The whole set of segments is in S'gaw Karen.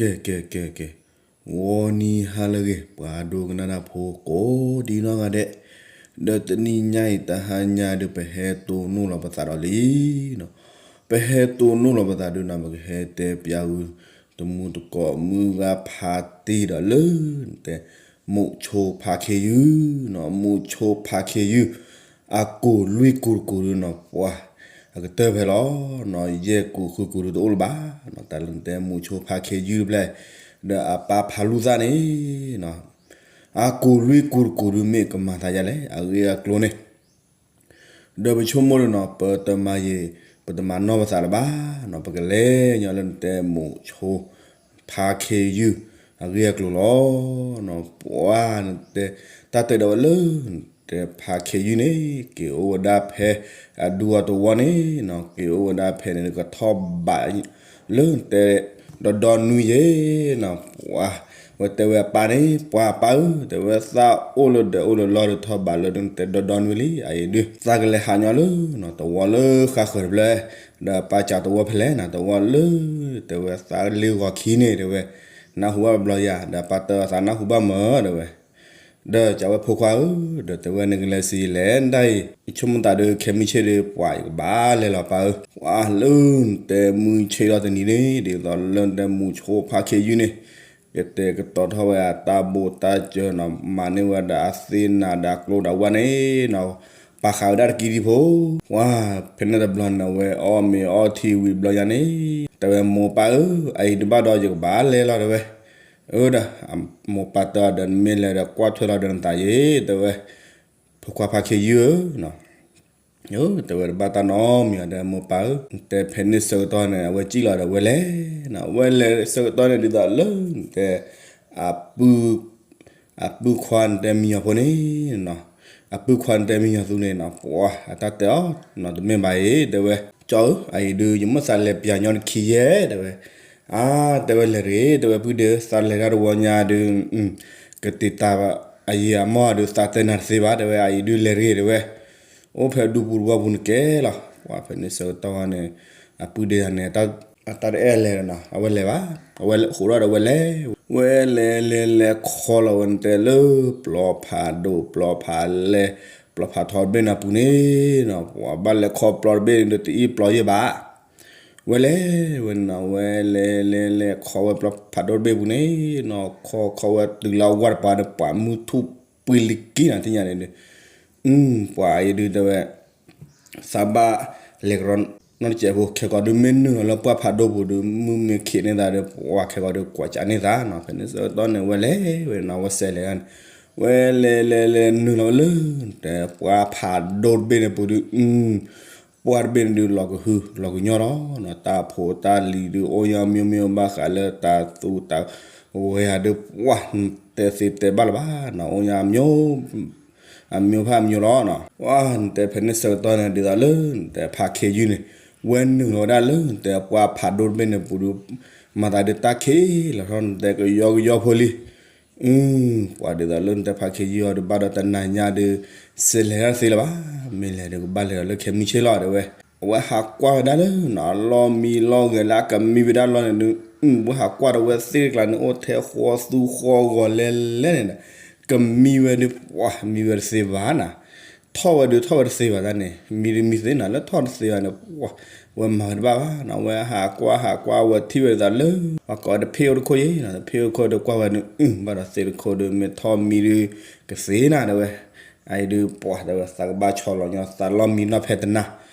ကဲ ကဲ ကဲ ကဲ, ဂီၤနံၤဟါလၢအဂ့ၤ ပှၤဒိကနၣ်တၢ်ဖိကိးဒံနီၢ်ဂၤဒဲး, ဒီးတနံၤညါအံၤ တဟါညါဒုးပဟဲတိၢ်နီၣ်လီၤပသးဒီးလံနီၤ, ပဟဲတိၢ်နီၣ်လီၤပသးဒုးနီၤ ပကဟဲတဲပျးဝံၤ တမူတကိးမုၢ်ဂၤဖးတ့ၢ်ဒီးလၢ တဲ မူးဆိဖါခ့ယုၢ်နီၤ, မူးဆိဖါခ့ယုၢ် အကူာ်လွံၢ်ကူာ်တကူာ်ဒုးနီၤ ပှၤ အကတၢၢ်ဖဲလီၤနီၤ, ယဲၢ်ကူာ်ဃုကူာ်ဒုးတအိၣ်လၢၤဘၣ်နီၤ, တၢ်လၢတဲမူးဆိဖါခ့ယုၢ်တဖျၢၣ်, ဒီးအပၢ်ဖးလူၤသၣ်န့ၣ်နီၤ, အကူာ်လွံၢ်ကူာ်တကူာ်ဒုးမ့ၢ်ကမၤသးယါလဲၣ် အဂ့ၢ်အကျိၤန့ၣ် ဒီးပဆိကမိၣ်ဒုးနီၤ ပတမၤယံၤ ပတမၤနီၢ်ပသးလၢၤဘၣ်နီၤ, ပကလဲၤညီလၢနတဲမူးဆိ ဖါခ့ယုၢ် အဂ့ၢ်အကျိၤလီၤနီၤ, ပှၤနတဲ တၢ်တဲဒီးဝဲလၢ နတဲဖါခ့ယုၢ်န့ၣ် က့ၤအိၣ်ဝဲဒၣ်ဖဲ အဒူအသဝီန့ၣ်နီၤ, က့ၤအိၣ်ဝဲဒၣ်ဖဲန့ၣ် ကထီၣ်ဘး လၢနတဲ ဒီဒီနွံယဲနီၤ, ပှၤ ဝဲတဲဝဲအပၢ်န့ၣ် ပှၤပၢ်ဧၢ, တဲဝဲသးအိၣ်လၢဒၢးအိၣ်လၢလီၢ်ဒုးထီၣ်ဘးလၢနတဲဒီဒီနွံလံ, အအံၤဒုး သးကလဲၤဟးညီလၢနီၤ သဝီလၢဃါဃၢၤတဖျၢၣ်, ဒီးပၢ်စံးသဝီဖဲလဲၣ်နီၤ, သဝီလၢ တဲဝဲသးလ့ဂီၤခံန့ၣ် တဲဝဲ နၢ်ဟူဘၣ်ဘျီယၤ, ဒီးပၢ်တဲသးနၢ်ဟူဘၣ်မၢ တဲဝဲ ဒီးစံးဝဲဖိခွါဧၢ, ဒီးတဲဝဲနကလဲၤဆံးလဲၣ်ဒၣ်အံၤ, ယဆိကမိၣ်သးဒုးခဲမုၢ်ဆ့ၣ်ဒုး ပှၤယကဘၣ်လဲၤလီၤပၢ်ဧၢ, ပှၤလၢနတဲမုၢ်ဆ့ၣ်ထီၣ်တနံၤန့ၣ် ဒ်သိးလၢနတဲမူးဆိဖါခ့ယုၢ်န့ၣ် ကတဲာ်ကတီၤထီၣ်ဝဲအတၢ်ဘိးတၢ်စၢၤနီၤ, မၤန့ၢ်ဝဲဒၣ်အသ့ၣ်နၤဒီးအကျိဒီးဝဲန့ၣ်နီၤ, ပာ်ဃာ်ဝဲဒၣ်တကံဒံဖိ, ပှၤဖဲန့ၣ်တဘျီန့ၣ် အဝဲအီၣ်မ့ၤအီထံဝံၤတဘျီညါန့ၣ် တဲဝဲမိၢ်ပၢ်ဧၢ, အအံၤဒုးဘၣ်ဒီးယကဘၣ်လဲၤလီၤ တဲဝဲ အၢ ဒီး မိၢ်ပၢ်တဲအီၤဒီး နမ့ၢ်လဲၤဒီးကွၢ်ထွဲလီၤဒီးနသးယ့ၣ် တဲဝဲ, ဖိခွါဖါခ့ယုၢ်ဧၢ, အၢ တဲဝဲတဘၣ်တၢ်နီတမံၤဒီး မိၢ်ပၢ်ဧၢ, တဲဖဲန့ၣ်ဆၢကတီၢ်န့ၣ် အဝဲစံၣ်လီၤဒီးဝဲလဲၤနီၤ, ဝဲလဲၤဆၢကတီၢ်န့ၣ် ဒ်သိးလၢနတဲ အပုၢ် အပုၢ်ခွါနတဲမံညီၤဖိန့ၣ်နီၤ, အပုၢ်ခွါနတဲမံညီၤသူန့ၣ်နီၤ ပှၤအတၢ်တဲအီၤနီၤ တမ့ၢ်ဘၣ်အံၤ တဲဝဲ, ကၠီဧၢ အအံၤဒုး ယမ့ၢ်သးလဲၤပၠးညီတခံယဲၢ် တဲဝဲ, အါ တဲဝဲလဲၤတဂ့ၤ တဲဝဲ ပုၢ်ဒ့ သးလဲၤတၢ်တဝီညါဒုး ကတံာ်တာ်အယံာ်အမီၢ်ဒုး သးတဲနၤတသ့ဘၣ် တဲဝဲ အအံၤဒုးလဲၤတဂ့ၤ တဲဝဲ, အိၣ်ဖဲဒူပူၤတဝီပူၤန့ၣ်ကဲလီၤ, ပှၤဖဲန့ၣ်ဆၢကတီၢ်န့ၣ် အပုၢ်ဒ့ယၤန့ၣ် အတၢ်တအဲၣ်လဲၤနီၤ အဝဲလဲၤဘၣ်, အဝဲဃိးဒီးဝဲလဲၤ, ဝဲလဲၤလဲၤလဲၤခီလီၤဝဲနတဲလၢ ပျီဖးဒိၣ် ပျီဖးလဲၢ် ပျီဖးထီတဘ့ၣ်န့ၣ်အပူၤန့ၣ်နီၤ, ပှၤဘၣ်လဲၤခီပျီတဘ့ၣ်န့ၣ်ဒီးတအံၣ်ပျီယဲၢ်ဘၣ် ဝဲလဲၤဝဲနီၤ ဝဲလဲၤလဲၤလဲၤခီဝဲပျီဖးဒိၣ်တဘ့ၣ်ပူၤန့ၣ်နီၤ, ခီခီဝဲတုၤလၢအဝၢ်တပၤန့ၣ် ပှၤမုၢ်ထူၣ်ပှ့ၤလံကံနီၤ သ့ၣ်ညါန့ၣ်ဒုး, ပှၤအံၤဒုးတဲဝဲ သးဘၣ်လဲၤကရီနီတစဲးဖိ ခဲကိာ်ဒုးမ့ၢ်နုာ်လီၤလၢပှၢ်ဖးဒိၣ်ပူၤဒုး မုၢ်မ့ၢ်ခံးန့ၢ်သးဒီး ပှၤခဲကိာ်ဒုးကွၢ်ကးန့ၢ်သးနီၤ, ဖဲန့ၣ်ဆၢကတီၢ်န့ၣ် ဝဲလဲၤဝဲနီၤ ဝဲစဲးလဲၤန့ၣ်, ဝဲလဲၤလဲၤလဲၤနုာ်လီၤဝဲလၢ တဲပှၢ်ဖးဒိၣ်တဘ့ၣ်န့ၣ်ပူၤဒုး ပှၢ်တဘ့ၣ်န့ၣ်ဒုး လီၤကဟု လီၤကညီလီၤနီၤ, တၢ်ဖိတၢ်လံၤဒုး အိၣ်ညါမံၤမံၤဘၣ်ဃးလၢတၢ်သူတၢ်ဝဲယၤဒုး ပှၢ်တဲသ့တဲဘၣ်လၢၤဘၣ်နီၤ, အိၣ်ညါမံၤ အမံၤဖးမံၤလီၤနီၤ, ပှၢ်နတဲဖဲန့ၣ်ဆၢကတီၢ်န့ၣ် ဒ်သိးလၢနတဲဖါခ့ယုၢ်န့ၣ် ဝဲနုာ်လီၤဝဲဒၣ်လၢနတဲပှၢ်ဖးဒိၣ်တဘ့ၣ်န့ၣ်ပူၤဒုး မၤသးဒုးတၢ်ခံးလီၤထီၣ်နတဲကယီကယီဖိလံ အု ပှၤဒ်သိးလၢနတဲဖါခ့ယုၢ်အီၤဒုးဘၣ်ဒီးတနၤညါဒုး စဲးလဲၤတၢ်တသ့လၢၤဘၣ်, မ့ၢ်လဲၤဒုးကဘၣ်လဲၤဒီးလၢခဲမုၢ်ဆ့ၣ်လီၤ တဲဝဲ, အဝဲဟးကွၢ်ဝဲဒၣ်လၢနီၤ အလီၢ်မံလီၢ်ဂဲၤလၢအကမံဝဲဒၣ်လီၢ်န့ၣ်ဒုး အု ဝဲဟးကွၢ်ဒီးဝဲသ့ၣ်တကျါန့ၣ် အိၣ်ထဲဃီသူဃီဂီၤလဲၤလဲၤန့ၣ်ဒီး ကမံဝဲဒုး ပှၢ်မံဝဲတသ့ဘၣ်နၤ ထီၣ်ဝဲဒုးထီၣ်ဝဲတသ့ဘၣ်သးန့ၣ် မံဒုးမံသ့နၤ လၢထီၣ်တသ့ဘၣ်န့ၣ် ပှၢ် ဝဲမၤဝဲတဘၣ်ဘၣ်နီၤ, ဝဲဟးကွၢ်ဟးကွၢ်ဝဲထံၣ်ဝဲဒ်သိးလၢ ပှၤကိးဝဲတဖ့အိၣ်တခိၣ်ယဲနီၤ, တဖ့အိၣ်တခိၣ်ဒုးကွၢ်ဝဲဒုး အု ဘၣ်ဒီးသ့ၣ်တခိၣ်ဒုး မ့ၢ်ထီၣ်မံဒုး ကသ့နၤ တဲဝဲ, အအံၤဒုး ပှၢ် တဲဝဲ သးကဘၣ်ဆီလီၤညီ သးလီၢ်မံနီၢ်ဖဲတနၤ,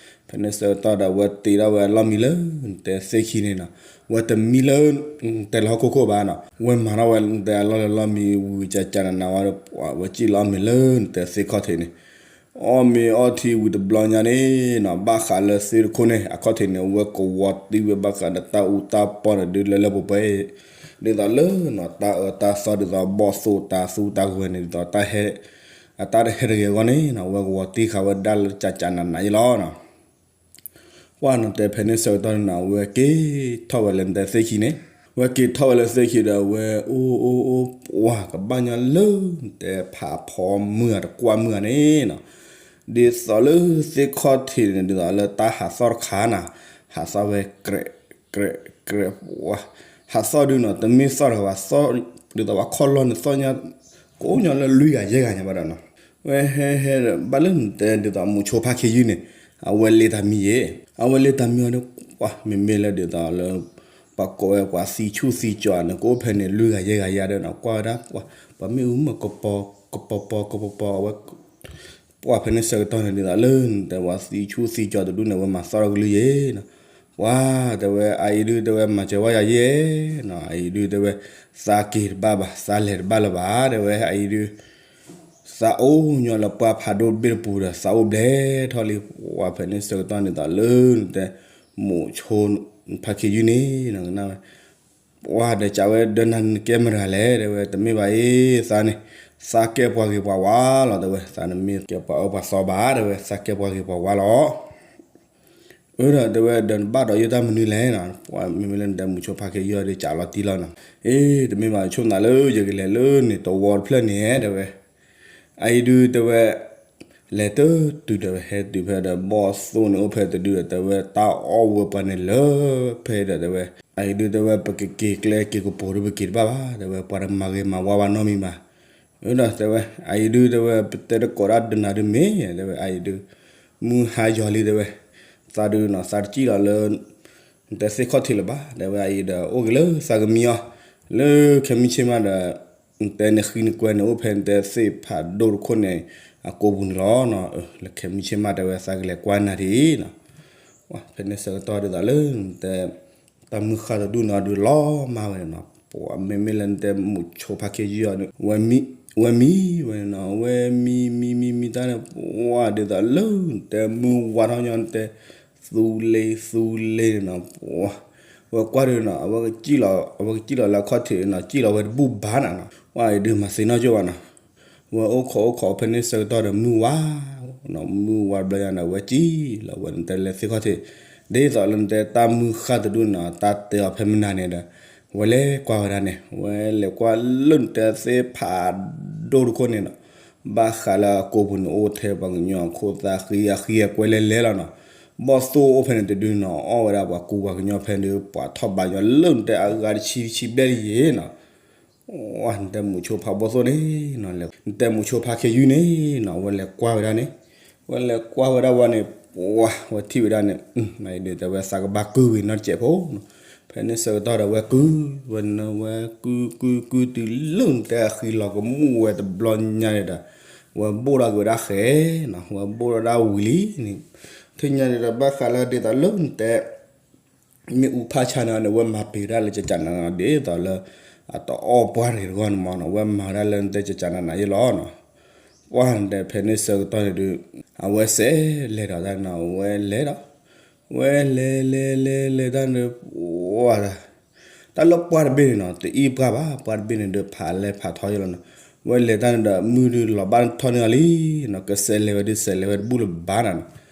ဖဲန့ၣ်ဆၢကတီၢ်ဒီး ဝဲတ့ထီၣ်ဝဲအလီၢ်မံလၢ နတဲသ့ၣ်ခံန့ၣ်နီၤ, ဝဲတမံလၢ တဲလီၤဟီၣ်ခိၣ်ခိၣ်ဘၣ်နီၤ, ဝဲမၤထီၣ်ဝဲတဲအလီၢ်လၢလီၢ်မံဝံၤကကနနၤဝဲဒီး ပှၢ် ဝဲစံၣ်လီၤအီၣ်မ့ၤလၢနတဲသ့ၣ်ခီၣ်ထံးန့ၣ် အီၣ်မ့ၤအီထံဝံၤတဘျီညါန့ၣ်နီၤ, ဘၣ်ဃးလၢသ့ၣ်တခိၣ်န့ၣ် အခီၣ်ထံးန့ၣ် ဝဲကဝီၤတံၢ်ဝဲဘၣ်ဃးဒီးတၢ်အူတၢ်ပီၢ်န့ၣ်ဒုးလၢလၢပှဲၤပှဲၤ, ဒ်သိးလၢနီၤ တၢ်အၢတၢ်သီဒ်သိးဘီၣ်သိၣ်တၢ်သူတၢ်ဂဲၤန့ၣ်ဒ်သိးတၢ်ဟဲ အတၢ်တဟဲတဂ့ၤအဂီၢ်န့ၣ်နီၤ ဝဲကဝီၤတံၢ်ဃာ်ဝဲဒၣ်လၢကကနနၤယဲလီၤနီၤ. ပှၢ်နတဲဖဲန့ၣ်ဆၢကတီၢ်န့ၣ်နီၤ ဝဲက့ၤထီၣ်ဝဲလၢနတဲသ့ၣ်ခံန့ၣ်, ဝဲက့ၤထီၣ်ဝဲလၢသ့ၣ်ခံဒီး ဝဲအိၣ်အိၣ်အိၣ် ပှၢ်ကဘၣ်ညီလၢ နတဲဖးဖီမုၢ်ဂၤတကွၢ်မုၢ်ဂၤန့ၣ်နီၤ, ဒ်သိးလၢသ့ၣ်ခီၣ်ထံးန့ၣ် ဒ်သိးလၢတၢ်ဟးသီၣ်တခါနၤ, ဟးသီၣ်ဝဲ ကြဲး ကြဲး ကြဲး ပှၢ် ဟးသီၣ်ဒုးနီၤ တမ့ၢ်သီၣ်တဂၤဘၣ် သီၣ်ဒ်သိးပှၤခီၣ်လီၢ်န့ၣ်သီၣ်ညါ ကိးညီလၢလွံၢ်ဂၤယဲၢ်ဂၤညါဘၣ်ဒီးနီၤ, ဝဲဟဲဟဲဘၣ်လၢနတဲဒ်သိးမူးဆိဖါခ့ယုၢ်န့ၣ် အဝဲလ့တၢ်မံယဲၢ်, အဝဲလ့တၢ်မံအီၤဒီး ပှၤမ့မ့ၢ်လၢဒ်သိးလၢ ပှၤကိးဝဲပှၤသံဆူၣ်သံကၠီန့ၣ် ကအိၣ်ဖဲန့ၣ်လွံၢ်ဂၤယဲၢ်ဂၤယါဒီးနီၤ ကွၢ်ဝဲဒၣ် ပှၤမ့ၣ်အူမ့ၢ်ကပီၤကပီၤပီၤကပီၤပီၤ အဝဲ ပှၤဖဲန့ၣ်ဆၢကတီၢ်န့ၣ်ဒ်သိးလၢနတဲပှၤသံဆူၣ်သံကၠီတဒူၣ်န့ၣ် အဝဲမၤသီၣ်ထီၣ်ကလုၢ်ယဲၢ်နီၤ, ပှၤတဲဝဲအအံၤဒုး တဲဝဲမၤစၢၤဝဲယၤယဲၢ်နီၤ, အအံၤဒုး တဲဝဲ သးက့ၤတဘၣ်ဘၣ် သးလဲၤတဘၣ်လၢၤဘၣ် တဲဝဲ အအံၤဒုး သးအိၣ်ညီလၢပှၢ်ဖးဒိၣ်တဘ့ၣ်တပူၤဒီး သးအိၣ်ဘျဲၣ်ထီၣ်လံ, ပှၤဖဲန့ၣ်ဆၢကတီၢ်န့ၣ်ဒ်သိးလၢနတဲ မူးဆိဖါခ့ယုၢ်န့ၣ်နီၤ ကနၣ်ဝဲ ပှၤဒီးကးဝဲဒီးနၤနကဲမတၤလဲၣ် တဲဝဲ တမ့ၢ်ဘၣ်အံၤ သးန့ၣ် သးကဲပှၤဂ့ၤပှၤဝါလီၤ တဲဝဲ သးနမ့ၢ်ကဲပှၤအၢပှၤသီဘၣ် တဲဝဲ သးကဲပှၤဂ့ၤပှၤဝါလီၤ, အၢဒီးတဲဝဲ ဒီးနဘၣ်ဒီးယိၣ်တၢ်မနုၤလဲၣ်နီၤ, ပှၤမ့မ့ၢ်လၢနတဲမူးဆိဖါခ့ယုၢ်ဒီးကးလီၤတံၢ်လီၤနီၤ, အ့ တမ့ၢ်ဘၣ် ဆိၣ်နၤလၢယကလဲၤလၢန့ၣ်တဝီတဖျၢၣ်န့ၣ် တဲဝဲ အအံၤဒုး တဲဝဲ လဲၤတတုၤဒီးဝဲ ဟဲတုၤဖဲဒီးဘီၣ်သိၣ်န့ၣ်အိၣ်ဖဲတဒုဒီး တဲဝဲ တၢ်အီၣ်ဝဲပှၤန့ၣ်လၢဖဲဒီး တဲဝဲ အအံၤဒုး တဲဝဲ ပကက့ၤကျဲက့ၤကပိာ်ဒုး ပက့ၤတဘၣ်ဘၣ် တဲဝဲ ပှၤတမၤဂ့ၤမၤဝါဘၣ်နီတမံၤဘၣ်, အၢဒီးတဲဝဲ အအံၤဒုး တဲဝဲ ပတဲတကိးတၢ်ဒီးနၤဒုးမ့ၢ် တဲဝဲ အအံၤဒုး မုၢ်ဟါယီၤလံ တဲဝဲ သးဒုးနီၤ သးတစံၣ်လီၤလၢ နတဲသ့ၣ်ခီၣ်ထံးလၢၤဘၣ် တဲဝဲ အအံၤဒီး အိၣ်က့ၤလၢသးကမံအီၤ လၢခဲမုၢ်ဆ့ၣ်မးဒီး နတဲနဃံနကွဲန့ၣ် အိၣ်ဖဲနတဲသ့ၣ်ဖးဒိၣ်တခိၣ်န့ၣ် အကိာ်ပူၤန့ၣ်လီၤနီၤ, လၢခဲမုၢ်ဆ့ၣ်မး တဲဝဲ သးကလဲၤကွၢ်နၤဒ်အံၤနီၤ, ဖဲန့ၣ်ဆၢကတီၢ်ဒ်သိးလၢနတဲ တၢ်မုၢ်ဃၢ်တဒူၣ်န့ၣ်ဒုးလီၤမၢ်ဝဲန့ၣ်နီၤ, ပှၤမ့မ့ၢ်လၢနတဲမူးဆိဖါခ့ယုၢ်အီၤန့ၣ် ဝဲမံဝဲနီၤ, ဝဲမံမံမံမံတၢ်န့ၣ် ပှၤဒ်သိးလၢနတဲမုၢ်ဝါထီၣ်ညီနတဲ သူလ့သူလ့န့ၣ်နီၤ, ပှၤ ဝဲကွၢ်ဒုးနီၤ အဝဲကစံၣ်လီၤ အဝဲကစံၣ်လီၤလၢအခီၣ်ထံးနီၤ, စံၣ်လီၤဝဲတဘူၣ်ဘၣ်နၤနီၤ, ပှၤအံၤဒုးမၤသ့ၣ်နီၣ်ကၠိဘၣ်နီၤ, ဝဲအိၣ်ခိးအိၣ်ခိးဖဲန့ၣ်ဆၢကတီၢ်ဒီးမုၢ်ဝါနီၤ, မုၢ်ဝါတဘျီညါန့ၣ် ဝဲစံၣ်လီၤဝဲနတဲလၢသ့ၣ်ခီၣ်ထံး, ဒ်သိးလၢနတဲတၢ်မုၢ်ဃၢ်တဒူၣ်န့ၣ်နီၤ, တၢ်တဲအီၤဖဲမနၤန့ၣ်ဒီး ဝဲလဲၤကွၢ်ဝဲဒၣ်န့ၣ် ဝဲလဲၤကွၢ်လၢနတဲသ့ၣ်ဖးဒိၣ်တခိၣ်န့ၣ်နီၤ, ဘၣ်ဃးလၢအကိာ်ပူၤန့ၣ် အိၣ်ထဲပှၤကညီအခိၣ်သၣ်ဃံအဃံအကွဲလဲၤလဲၤလီၤနီၤ, ဘီၣ်သိၣ်အိၣ်ဖဲန့ၣ်တဒုနီၤ, အီၣ်ဝဲဒၣ်ပှၤကူပှၤကညီဖဲန့ၣ် ပှၤထီၣ်ဘးညီလၢနတဲအဂၤတဆံတဆံဘျဲၣ်တယဲၢ်နီၤ, နတဲမူးဆိဖါဘီၣ်သိၣ်န့ၣ်နီၤ, နတဲမူးဆိဖါခ့ယုၢ်န့ၣ်နီၤ, ဝဲလဲၤကွၢ်ဝဲဒၣ်န့ၣ်, ဝဲလဲၤကွၢ်ဝဲဒၣ်ဝဲန့ၣ် ပှၤဝဲထံၣ်ဝဲဒၣ်န့ၣ်, မ့ၢ်ဒ်တဲဝဲသးကဘၣ်ကုၢ်ဝံၤနီတစဲးဖိနီၤ, ဖဲန့ၣ်ဆၢကတီၢ်ဒီးဝဲကုၢ်ဝဲန့ၣ် ဝဲကုၢ်ကုၢ်ကုၢ်တုၤလၢနတဲအဃံလီၤကမူၣ်ဝဲတဘျီညါန့ၣ်ဒီး ဝဲဘိၣ်ထီၣ်က့ၤဝဲဒၣ်ဃဲနီၤ, ဝဲဘိၣ်ထီၣ်ဒၣ်ဝံၤလံန့ၣ်, ထံၣ်ညါန့ၣ်ဒီးဘၣ်ဃးလၢဒ်သိးလၢနတဲ မ့ၣ်အူဖးဆါန့ၣ်န့ၣ် ဝဲမၤပ့ၤဝဲဒၣ်လၢကကနးနးနီၤ, ဒ်သိးလၢ အတအီၣ်ပှၢ်တဂ့ၤတဂီၢ်န့ၣ်မ့ၢ်နီၤ, ဝဲမၤဝဲဒၣ်လၢနတဲကကနးနးယဲၢ်လီၤနီၤ, ပှၢ်နတဲဖဲန့ၣ်ဆၢကတီၢ်န့ၣ်ဒုး အဝဲစဲးလဲၤဒီးတၢ်နီၤ, ဝဲလဲၤဒီး ဝဲလဲၤလဲၤလဲၤလဲၤတၢ်န့ၣ် ပှၢ် တၢ်လၢပှၢ်တဘ့ၣ်န့ၣ်နီၤ, တအံၣ်ပှၢ်ဘၣ်, ပှၢ်တဘ့ၣ်န့ၣ်ဒီး ဖးလဲၢ်ဖးထီယဲၢ်လီၤနီၤ, ဝဲလဲၤတၢ်န့ၣ်ဒီး မုၢ်ဒုးလီၤဘၣ်ထီၣ်န့ၢ်အီၤလံနီၤ, ကစဲးလဲၤဝဲဒုး စဲးလဲၤဝဲတဘူၣ်လၢၤဘၣ်နီၤ,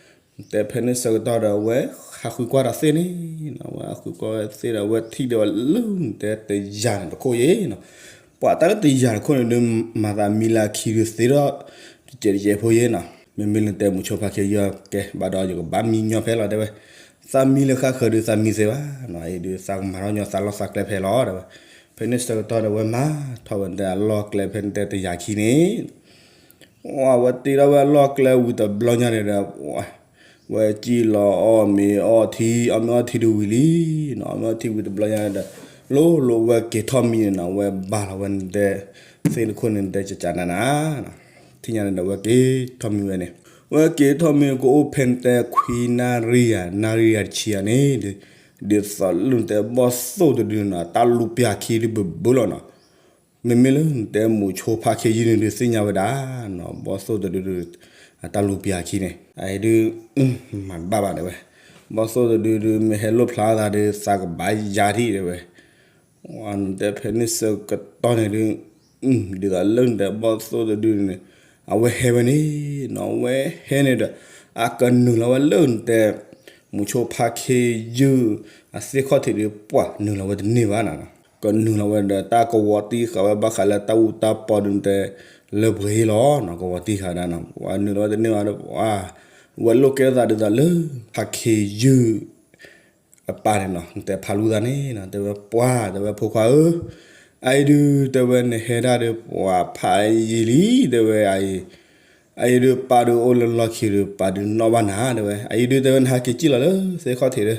တဲဖဲန့ၣ်ဆၢကတီၢ်ဒီး အဝဲဟးဃုကွၢ်တၢ်သ့ၣ်န့ၣ်နီၤ, အဝဲဟးဃုကွၢ်ဝဲသ့ၣ်ဒီး အဝဲထံၣ်ဒီးဝဲလၢနတဲတယၤန့ၣ်တခိၣ်ယဲၢ်နီၤ, ပှၤတၢ်လၢတယၤတခိၣ်န့ၣ်ဒုး မၤသးမံလၢအခံဒုးသ့ထီၣ် တစဲးတစဲးဖိယဲၢ်နီၤ, မ့မ့ၢ်လၢနတဲမူးဆိဖါခ့ယုၢ်ကဲ ဘၣ်ဒီးယကဘၣ်မံညီဖဲလီၤတဲဝဲ, သးမံလၢဃၣ်ဃၢၤဒုးသးမံသ့ဘၣ်နီၤ, အံၤဒုးသးကမၤထီၣ်ညီသးလီၢ်သးကျဲဖဲလီၤတဲဝဲ, ဖဲန့ၣ်ဆၢကတီၢ်ဒီး ဝဲမၤထီၣ်ဝဲနတဲအလီၢ်ကျဲဖဲနတဲတယၤခံန့ၣ် ဝဲတ့ထီၣ်ဝဲအလီၢ်ကျဲဝံၤတဘျီညါန့ၣ်ဒီး ဝဲစံၣ်လီၤအီၣ်မ့ၤအီထံ အီၣ်မ့ၤအီထံဒုးဝံၤလံနီၤ, အီၣ်မ့ၤအီထံဝံၤတဘျီညါန့ၣ်ဒီး လိၤလိၤဝဲက့ၤထီၣ်မံန့ၣ်နီၤ, ဝဲဘၣ်လီၤဝဲနတဲသ့ၣ်တခိၣ်န့ၣ် နတဲကကနးနးနီၤ, ထံၣ်ညါန့ၣ်ဒီး ဝဲက့ၤထီၣ်မံဝဲန့ၣ်, ဝဲက့ၤထီၣ်မံကအိၣ်ဖဲနတဲခွံနၣ်ရံၣ်ယၤ နၣ်ရံၣ်ယၤတဆံယၤန့ၣ် ဒ်သိးလၢနတဲဘီၣ်သိၣ်တဒုနီၤ တၢ်လူၤပျၢ်ခံဒုးဘၣ်ဘၣ်လီၤနီၤ, မ့မ့ၢ်လၢနတဲမူးဆိဖါခ့ယုၢ်န့ၣ်ဒုး သ့ၣ်ညါဝဲဒၣ်နီၤ, ဘီၣ်သိၣ်တဒုဒုး အတၢ်လူၤပျၢ်ခံန့ၣ် အအံၤဒုး မၤတဘၣ်ဘၣ်တဲဝဲ, ဘီၣ်သိၣ်တဒုဒုး မ့ၢ်ဟဲလိၣ်ဖျါသးဒီး သးကဘၣ်ယၤထံၣ်တဲဝဲ, နတဲဖဲန့ၣ်ဆၢကတီၢ်န့ၣ်ဒုး ဒ်သိးလၢနတဲဘီၣ်သိၣ်တဒုန့ၣ် အဝဲဟဲဝဲန့ၣ်နီၤ, အဝဲဟဲန့ၣ်ဒီး အကနုာ်လီၤဝဲလၢနတဲ မူးဆိဖါခ့ယုၢ် အသ့ၣ်ခီၣ်ထံးဒုး ပှၤနုာ်လီၤဝဲတန့ၢ်ဘၣ်နီၤ, ကနုာ်လီၤဝဲဒီးတၢ်ကဝီၤတံၢ်ဃာ်ဝဲဘၣ်ဃးလၢတၢ်အူတၢ်ပီဒုးနတဲ လၢပှဲၤလီၤနီၤ, ကဝီၤတံၢ်ဃာ်ဝဲဒၣ်နီၤ, ပှၤနုာ်လီၤဝဲတန့ၢ်ဘၣ်ဒီး ပှၤ ဝဲလိၣ်ကဲသးဒ်သိးလၢ ဖါခ့ယုၢ် အပၢ်န့ၣ်နီၤ နတဲဖးလူသးန့ၣ်နီၤ တဲဝဲပှၢ် တဲဝဲဖိခွါဧၢ, အအံၤဒုး တဲဝဲနဟဲဒၣ်ဒီးပှၤဖးယံာ်လံ တဲဝဲအအံၤ, အအံၤဒုးပၢ်ဒုးအိၣ်လၢလီၢ်ခံဒီး ပၢ်ဒုးနီၣ်ဘၣ်နၤ တဲဝဲ အအံၤဒုး တဲဝဲနဟးက့ၤစံၣ်လီၤလၢသ့ၣ်ခီၣ်ထံး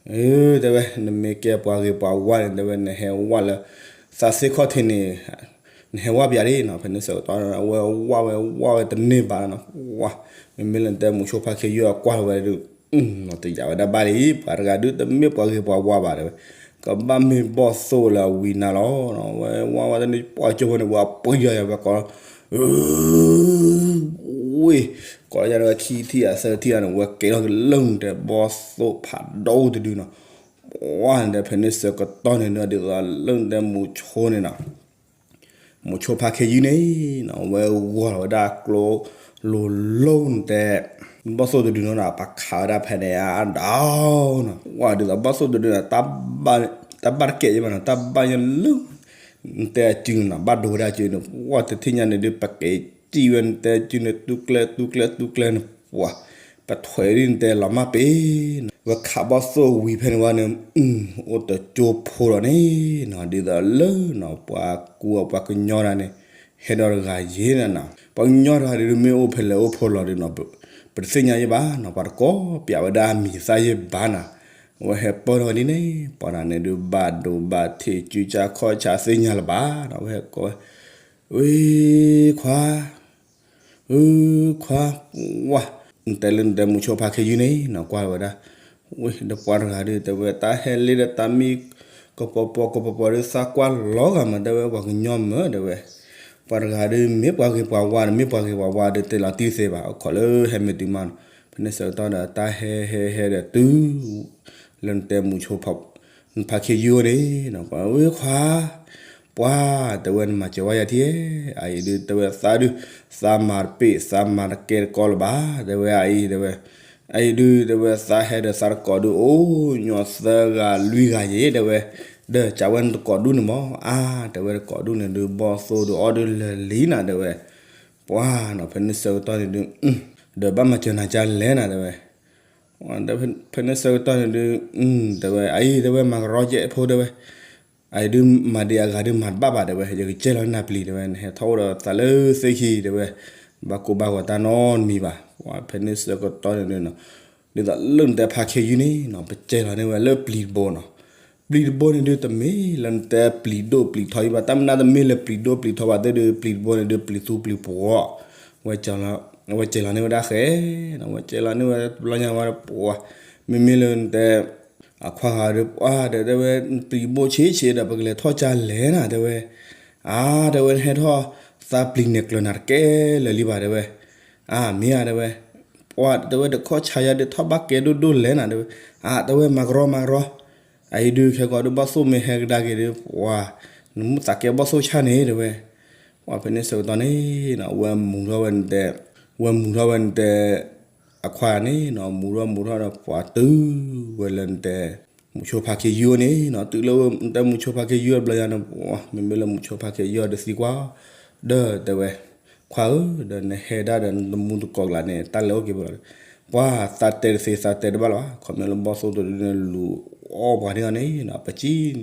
ဒီး တဲဝဲ နမ့ၢ်ကဲပှၤဂ့ၤပှၤဝါန့ၣ် တဲဝဲ နဟဲဝၣ်လၢ သးသ့ၣ်ခီၣ်ထံးန့ၣ် နဟဲဝၣ်ပၠးဒ်နီၤ ဖဲန့ၣ်ဆၢကတီၢ် အဝဲဝၣ်ဝဲဝၣ်ဝဲတန့ၢ်ဘၣ်နီၤ ဝါ မ့မ့ၢ်လၢနတဲမုဆိဖါခ့ယုၢ်အကွၢ်လီၤဝဲဒုး နီၤတယာ်ဝဲဒၣ်ဘၣ်လံ ပှၤတဂၤဒုးတမ့ၢ်ပှၤဂ့ၤပှၤဝါဘၣ်တဲဝဲ ကဘၣ်မ့ၢ်ဘီၣ်သိၣ်လၢအဝံၤနၤလီၤ ဝဲဝါဝဲတန့ၢ်ပှၤကၠိဖိန့ၣ် ဝဲပှၤယီၤယၤဝဲကီး ဝ့ၢ် ကိးယၤန့ၣ်ဝဲခံထံၣ်အသၢထံၣ်အန့ၣ် ဝဲကဲထီၣ်က့ၤလၢနတဲဘီၣ်သိၣ်ဖးဒိၣ်တဒုနီၤ ပှၢ်နတဲဖဲန့ၣ်ဆၢကတီၢ်န့ၣ် ဒ်သိးလၢနတဲမုဆိန့ၣ်နီၤ မုဆိဖါခ့ယုၢ်န့ၣ်နီၤ ဝဲဂီၤလီၤဝဲဒၣ်ကျိလိၤလိၤနတဲ ဘီၣ်သိၣ်တဒုနီၤ ပခးဝဲဒၣ်ဖဲန့ၣ် အဒၣ်နီၤ ဝဲဒ်သိးဘီၣ်သိၣ်တဒုနီၤ တၢ်ဘၣ်တကဲးယဘၣ်နီၤ တၢ်ဘၣ်ယလၢ နတဲအစုန့ၣ်နီၤ ဘၣ်ဒိဝဲဒၣ်အစုန့ၣ် ဝဲတထံၣ်ညါန့ၣ်ဒုး ပက့ၤစံၣ်ဝဲနတဲအစုန့ၣ် တူကျဲတူကျဲတူကျဲန့ၣ် ပှၤ ပထွဲးဒ်နတဲလီၤမၢ်ပ့ၤနီၤ ဝဲခးဘီၣ်သိၣ်ဝံၤဖဲန့ၣ်ဝဲန့ၣ် အိၣ်တကၠိဖိလီၤန့ၣ်နီၤ ဒ်သိးလၢနီၤ ပှၤကူအီၤပှၤကညီတဂၤန့ၣ် ဟဲဒီးတဂၤယ့ၣ်နၤနီၤ ပှၤကညီတဂၤဒုးမ့ၢ်အိၣ်ဖဲလဲၣ်အိၣ်ဖိလီၤဒုးနီၤ ပတသ့ၣ်ညါယဘၣ်နီၤ ပှၤတကိးပျးဝဲဒၣ်အမံၤသၣ်ယဘၣ်နီၤ အဝဲဟဲပၢၢ်ထီၣ်ဝဲဒ်န့ၣ် ပှၤတဂၤန့ၣ်ဒုး ဘၣ်ဒိဘၣ်ထံး စုကၢ်ခီၣ်ဆၣ်သ့ၣ်ညါလၢၤဘၣ်နီၤ အဝဲဟဲကိးဝဲ ဝ့ၢ်ခွါ အၢခွါ ဝါ နတဲလၢနတဲမုဆိဖါခ့ယုၢ်န့ၣ်နီၤ ကွၢ်လီၤဝဲဒၣ် ဝ့ၢ်ဒီးပှၤတဂၤဒုး တဲဝဲတၢ်ဟဲလ့ဒီးတၢ်မံ ကပီၤပီၤကပီၤပီၤဒုး သးကွၢ်လီၤဂာ်မး တဲဝဲပှၤကညီမၢ တဲဝဲ ပှၤတဂၤဒုး မ့ၢ်ပှၤဂ့ၤပှၤဝါဒီး မ့ၢ်ပှၤဂ့ၤပှၤဝါဒီး တဲလီၤတံၢ်တသ့ဘၣ် အခီၣ်လၢဟဲမ့ၢ်တုၤမးနီၤ ဖဲန့ၣ်ဆၢကတီၢ်ဒီး တၢ်ဟဲဟဲဟဲဒီးတုၤ လၢနတဲမုဆိ ဖါခ့ယုၢ်န့ၣ် ဝ့ၢ်ခွါ ပှၢ် တဲဝဲနမၤစၢၤဝဲယၤထံၣ် အအံၤဒုး တဲဝဲသးဒုး သးမၤတပ့ၢ် သးမၤတကဲတကိးလၢၤဘၣ် တဲဝဲအအံၤ တဲဝဲ အအံၤဒုး တဲဝဲသးဟဲဒီးသးတကိးဒုး အိၣ်ညီသၢဂၤလွံၢ်ဂၤယဲၢ် တဲဝဲ ဒီးကးဝဲနတကိးဒူၣ်န့ၣ်မး အါ တဲဝဲတကိးဒူၣ်န့ၣ်ဒုး ဘီၣ်သိၣ်ဒုးအီၣ်ဒုးလၢာ်လံနၤ တဲဝဲ ပှၢ်နီၤ ဖဲန့ၣ်ဆၢကတီၢ်န့ၣ်ဒုး ဒီးဘၣ်မၤစၢၤနၤကလဲၣ်နၤ တဲဝဲ ဖဲန့ၣ်ဆၢကတီၢ်န့ၣ်ဒုး တဲဝဲ အအံၤ တဲဝဲ မၤကရီယဲၢ်ဖိ တဲဝဲ အအံၤဒုး မၤဒံးအဂၤဒုး မၤတဘၣ်ဘၣ် တဲဝဲ ယကစဲလီၤနၤပျံၤ တဲဝဲ နဟဲထီၣ်အိၣ်ဒီးသးလၢသ့ၣ်ခံ တဲဝဲ ဘၣ်ကိၢ်ဘၣ်ဂီၤတၢ်နီတမံၤဘၣ် ဖဲန့ၣ်ဆၢကတီၢ်န့ၣ်ဒုးနီၤ ဒ်သိးလၢနတဲဖါခ့ယုၢ်န့ၣ်နီၤ ပစဲလီၤန့ၢ်ဝဲလၢပျံၤတဘိနီၤ ပျံၤတဘိန့ၣ်ဒုး တမ့ၢ်လၢနတဲပျံၤဒိၣ်ပျံၤထီဘၣ် တၢ်မနုၤတမ့ၢ်လၢပျံၤဒိၣ်ပျံၤထီဘၣ်သ့ၣ်ဒုး ပျံၤတဘိန့ၣ်ဒုး ပျံၤသူပျံၤပှီၤ ဝဲစဲလီၤန့ၢ်ဝဲဒၣ်ဃဲနီၤ ဝဲစဲလီၤန့ၢ်ဝဲတဘျီညါဝဲပှၤ မ့မ့ၢ်လၢနတဲ အခွါဂၤဒီး ပှၢ်ဒီးတဲဝဲ ပျံၤဘိဆံးဆံးဒီး ပကလဲၤထီၣ်ကလဲၣ်နၤ တဲဝဲ အါ တဲဝဲ နဟဲထီၣ် သးပျံၤန့ၣ်ကျၢၤနၤတကဲလၢာ်လံဘၣ် တဲဝဲ အါ မ့ၢ်ဧါ တဲဝဲ ပှၢ် တဲဝဲ တခီၣ်ဆါယၤဒုး ထီၣ်ဘၣ်ကဲဒိၣ်ဒိၣ်လဲၣ်နၤ တဲဝဲ အါ တဲဝဲ မၤကရီ မၤကရီ အအံၤဒုး ခဲကိာ်ဒုး ဘီၣ်သိၣ်မ့ၢ်ဟဲကဒါက့ၤဒုး ပှၢ် နမ့ၢ်သးကဲဘီၣ်သိၣ်ဆါန့ၣ် တဲဝဲ ပှၢ် ဖဲန့ၣ်ဆၢကတီၢ်န့ၣ်နီၤ ဝဲမူၤထီၣ်ဝဲနတဲ ဝဲမူၤထီၣ်ဝဲနတဲ အခွါန့ၣ်နီၤ မူၤထီၣ်မူၤထီၣ်ဒီး ပှၢ်တုၤဝဲလၢနတဲ မုဆိဖါခ့ယုၢ်န့ၣ်နီၤ တုၤလၢနတဲမုဆိဖါခ့ယုၢ်တဘျီညါန့ၣ် မ့မ့ၢ်လၢမုဆိဖါခ့ယုၢ်ဒီးသံကွၢ် ဒီးတဲဝဲ ခွါဧၢ ဒီးနဟဲဒၣ်ဒီးနတမူတကိးကျါန့ၣ် တၢ်လဲၤအိၣ်က့ၤဖဲလဲၣ် ပှၢ် သးတဲတသ့ သးတဲတဘၣ်လၢၤဘၣ် ခီဖျိလၢဘီၣ်သိၣ်တဒုန့ၣ် လူၤအီၣ်ပှၤန့ၣ်န့ၣ်နီၤ ပစံး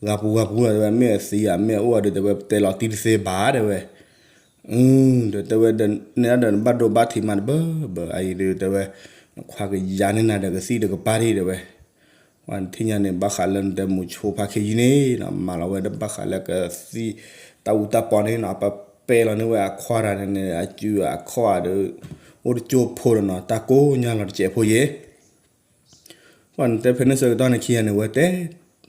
ဂၤပူၤဂၤပူၤလီၤ တဲဝဲ မ့ၢ်အသံဧါ မ့ၢ်အအိၣ်ဧါဒီး တဲဝဲ ပတဲလီၤတံၢ်တသ့ဘၣ် တဲဝဲ ဒီးတဲဝဲ ဒီးနဲဒၣ်ဒီးနဘၣ်ဒိဘၣ်ထံးမးတဘၢဘၢ အအံၤဒုး တဲဝဲ နခွါကယၤန့ၢ်နၤဒီးကသံၣ်ဒီးကပၢ်ထံၣ် တဲဝဲ ပှၢ် နထံၣ်ညါန့ၣ် ဘၣ်ဃးလၢနတဲမုဆိဖါခ့ယုၢ်န့ၣ်နီၤ မၤလီၤဝဲဒီးဘၣ်ဃးလၢကသံၣ် တၢ်အူတၢ်ပီန့ၣ်နီၤ ပပဲလီၤန့ၢ်ဝဲအခွါတဂၤန့ၣ်န့ၣ် အစုအခီၣ်ဒီး အိၣ်တကၠိဖိဒီးနီၤ တၢ်ကိးညါလီၤတစဲးဖိယဲၢ် ပှၢ် နတဲဖဲန့ၣ်ဆၢကတီၢ်န့ၣ်ခံဂၤန့ၣ် ဝဲတဲ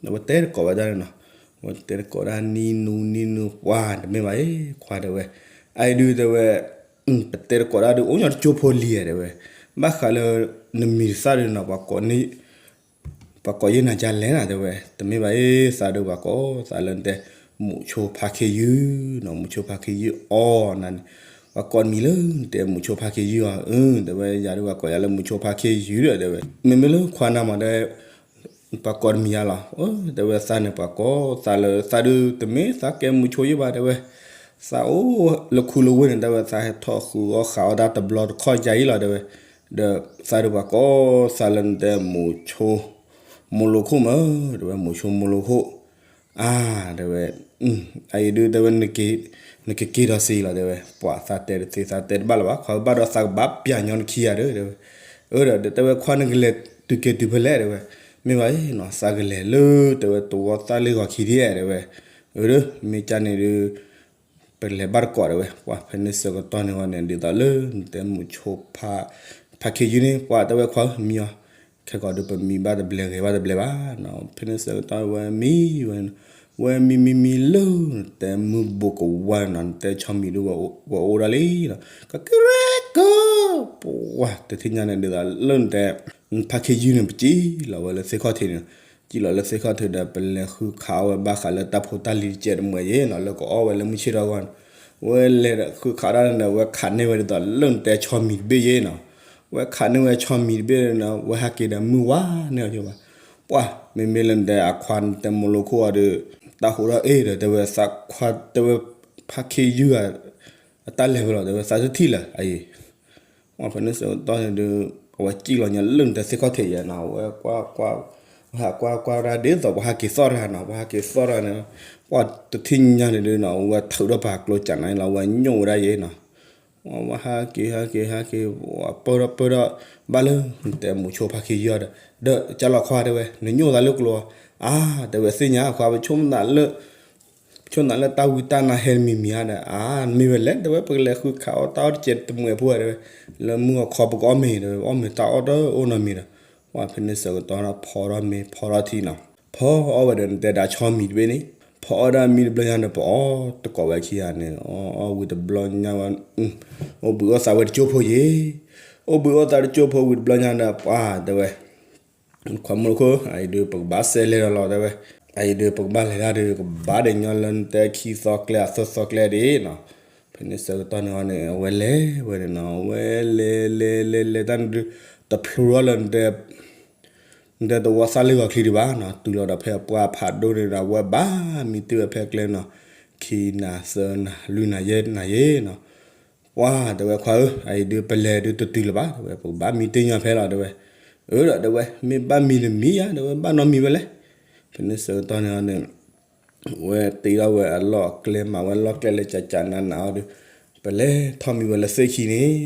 ဝဲတဲတကိးဝဲဒၣ်န့ၣ်နီၤ ဝဲတဲတကိးဒၣ်နံၤနူနံၤနူ ပှၢ် တမ့ၢ်ဘၣ်အံၤ ခွါတဲဝဲ အအံၤဒုးတဲဝဲ ပတဲတကိးဒၣ်ဒုး အိၣ်ညီတကၠိဖိလံဧါ တဲဝဲ ဘၣ်ဃးလၢ နမံၤတသၣ်ဒုးနီၤ ပှၤကိးန့ၢ် ပှၤကိးယဲၢ်နၤကလဲၣ်နၤ တဲဝဲ တမ့ၢ်ဘၣ်အံၤ သးဒုးပှၤကိးသးလၢနတဲ မုဆိဖါခ့ယုၢ်နီၤ မုဆိဖါခ့ယုၢ်အီၤနၤန့ၣ် ပှၤကိးနမံၤလၢနတဲမုဆိဖါခ့ယုၢ်အီၤ အၢ တဲဝဲ ယၤဒုးပှၤကိးယၤလၢမုဆိဖါခ့ယုၢ်ဒီး တဲဝဲ မ့မ့ၢ်လၢခွါနၤမး တဲ ပှၤကိးတမံၤယၤလီၤ တဲဝဲသးန့ၣ် ပှၤကိးသးလၢသးဒုး တမ့ၢ်သးကဲမုဆိယဲၢ်ဘၣ် တဲဝဲ သးအိၣ်လၢခူလၢဝ့ၢ်န့ၣ် တဲဝဲ သးဟဲထီၣ်ဃုာ်အီၣ်ဃာ်အီၣ်တၢ်တဘျီတခီၣ်ယါအံၤလီၤ တဲဝဲ ဒီးသးဒုးပှၤကိးသးလၢနတဲမုဆိ မိၢ်လိခိၣ်မၢ်, တဲဝဲ မိၤဆိမိၢ်လိခိၣ်, အါ တဲဝဲ, အအံၤဒုး တဲဝဲ, နကက့ၤဒီးစ့လီၤ တဲဝဲ, ပှၤသးတဲတသ့ သးတဲတဘၣ်လၢၤဘၣ်, ခွါဘၣ်ဒီးသးကဘၣ်ပျၢ်ညီနခံဂၤဒီး တဲဝဲ, အၢ ဒီးတဲဝဲ ခွါနကလဲၤတုၤက့ၤတုၤဖဲလဲၣ် တဲဝဲ, မ့ၢ်ဘၣ်အံၤနီၤ သးကလဲၤလၢ တဲဝဲ တဝီသၣ်လ့ၢ်ဂီၤခံဒ် တဲဝဲ, အၢ မ့ၢ်ကန့ၣ်ဒုး ပလဲၤဘၣ်တကိး တဲဝဲ, ပှၤဖဲန့ၣ်ဆၢကတီၢ်န့ၣ်ဝဲန့ၣ် ဒ်သိးလၢနတဲမိၤဆိဖါခ့ယုၢ်န့ၣ် ပှၤတဲဝဲခွါဧၢ မံအီၤ, ခဲကီးဒုးပမံဘၣ်တဘျဲးဂဲၤဘၣ်တဘျဲးဘၣ်နီၤ, ဖဲန့ၣ်ဆၢကတီၢ်ဝဲမံဝဲ, ဝဲမံမံမံလၢ နတဲမုၢ်ဘိးကဝါနီၤ နတဲဆီမံၤဒုး ဝဲအိၣ်ဒၣ်လံနီၤ, ကကရဲကၢ ပှၤတထံၣ်ညါန့ၣ် ဒ်သိးလၢနတဲ ဖါခ့ယုၢ်န့ၣ် ပစံၣ်လီၤဝဲလၢသ့ၣ်ခီၣ်ထံးန့ၣ် စံၣ်လီၤလၢသ့ၣ်ခီၣ်ထံးဒီး ပလဲၤဃုခးအီၣ်ဝဲဘၣ်ဃးလၢတၢ်ဖိတၢ်လံၤတကဲးတမှဲးယ့နီၤ လၢကအီၣ်ဝဲလၢမုၢ်ဆ့ၣ်ထီၣ်အဂီၢ်န့ၣ်, ဝဲလဲၤဃုခးဒၣ်န့ၣ်ဒီး ဝဲခးန့ၢ်ဝဲဒ်သိးလၢနတဲဆီမံၤတဘ့ၣ်ယ့နီၤ, ဝဲခးန့ၢ်ဝဲဆီမံၤတဘ့ၣ်န့ၣ် ဝဲဟဲက့ၤဒီးမုၢ်ဝါန့ၢ်အီၤဘၣ်, ပှၤ မ့မ့ၢ်လၢနတဲအခွါနတဲမိၤလိခိၣ်အီၤဒီး တၢ်ဟူးထီၣ်အ့ၣ်ဒီး တဲဝဲသးခွါ တဲဝဲ ဖါခ့ယုၢ်ဧါ အတၢ်လဲၤဝဲလီၤ တဲဝဲ သးတထံၣ်လၢၤအအံၤ ပှၤဖဲန့ၣ်ဆၢကတီၢ်န့ၣ်ဒုး အဝဲစံၣ်လီၤညါလၢနတဲသ့ၣ်ခီၣ်ထံးယဲနီၤ, အဝဲကွၢ်ကွၢ် ဝဲဟးကွၢ်ကွၢ်ဒၣ်ဒ်သိးပှၤဟဲက့ၤသီၣ်တၢ်နီၤ, ပှၤဟဲက့ၤသီၣ်တၢ်န့ၣ်, ပှၤတထံၣ်ညါန့ၣ်ဒုးနီၤ ဝဲထုးထီၣ်ပှၤကျိစးနၤလီၤ ဝဲညိၣ်ဝဲဒၣ်ယဲနီၤ, ဝဲဟဲက့ၤဟဲက့ၤဟဲက့ၤ ပၢၢ်ထီၣ်ပၢၢ်ထီၣ် ဘၣ်လၢ နတဲမိၤဆိဖါခ့ယုၢ်ဒီး ဒီးကၢ်လီၤခွါတဲဝဲ နညိၣ်သးလၢကျိဧါ, တဲဝဲသ့ၣ်ညါခွါ ပဆိကမိၣ်သးလၢ ပဆိကမိၣ်သးလၢတၢ်ဝံတၢ်နါဟဲတမံၤမံၤဧါဒီး အါ မ့ၢ်ဝဲလဲၣ် တဲဝဲ ပကလဲၤဃုခးအီၣ်တၢ်အီၣ်တကဲးတမှဲးဖိဧါ တဲဝဲ, လၢမုၢ်အခီပကအီၣ်မ့ၤ တဲဝဲ အီၣ်မ့ၤတၢ်အီၣ်တအိၣ်နီတမံၤဒီး ပှၤဖဲန့ၣ်ဆၢကတီၢ်ဒီးဖီထီၣ်မ့ၤဖီထီၣ်ထံနီၤ, ဖီအီၣ်ဝဲဒီးနတဲဒၣ်ဆီမံၤတဘ့ၣ်န့ၣ်, ဖီအီၣ်ဒၣ်မံတဘျီညါဒီး ပအီၣ်တကိးဝဲခံဂၤန့ၣ် အီၣ်အီၣ်ဝံၤတဘျီညါဝဲ အိၣ်ဘှံးအိၣ်သးဝဲတကၠိဖိယ့ၤ, အိၣ်ဘှံးအိၣ်သးတကၠိဖိဝံၤတဘျီညါဒီး ပှၤတဲဝဲ ခွါမိၢ်လိခိၣ် အအံၤဒုး ပကဘၣ်စဲးလဲၤဒီးလီၤ တဲဝဲ, အအံၤဒုး ပကဘၣ်လဲၤဒၣ်ဒုး ကဘၣ်ဒီးညီလၢနတဲခံသီကျဲအသၢသီကျဲဒ်နီၤ, ဖဲန့ၣ်ဆၢကတီၢ်န့ၣ်အီၤန့ၣ် အဝဲလဲၤဝဲန့ၣ်နီၤ ဝဲလဲၤလဲၤလဲၤလဲၤတၢ်န့ၣ်ဒုး တဖျိထီၣ်လၢ နတဲတဝီသၣ်လ့ၢ်ဂီၤချံဒံးဘၣ်နီၤ, တုၤလီၤဒီးဖဲအပှၢ်ဖးဒိၣ်န့ၣ်ဒီး အဝဲဘၣ်မံတ့ၢ်ဝဲဖဲကျဲနီၤ, ခံနၤသၢနၤလွံၢ်နၤယဲၢ်နၤယဲၢ်နီၤ, ပှၤတဲဝဲခွါဧၢ အအံၤဒုး ပလဲၤဒုးတတုၤလၢၤဘၣ် တဲဝဲ ပကဘၣ်မံတ့ၢ်ညီဖဲလီၤ တဲဝဲ, အၢ ဒီးတဲဝဲ မ့ၢ်ဘၣ်မံတမံၤဧါ တဲဝဲ ဘၣ်နီတမံၤဝဲလဲၣ်, ဖဲန့ၣ်ဆၢကတီၢ်န့ၣ်အီၤန့ၣ် ဝဲတ့ထီၣ်ဝဲအလီၢ်အကျဲ မၤဝဲလီၢ်ကျဲလၢကကနးနးအီၤဒီး ပလဲၤထီၣ်မံဝဲလၢသ့ၣ်ခံန့ၣ်,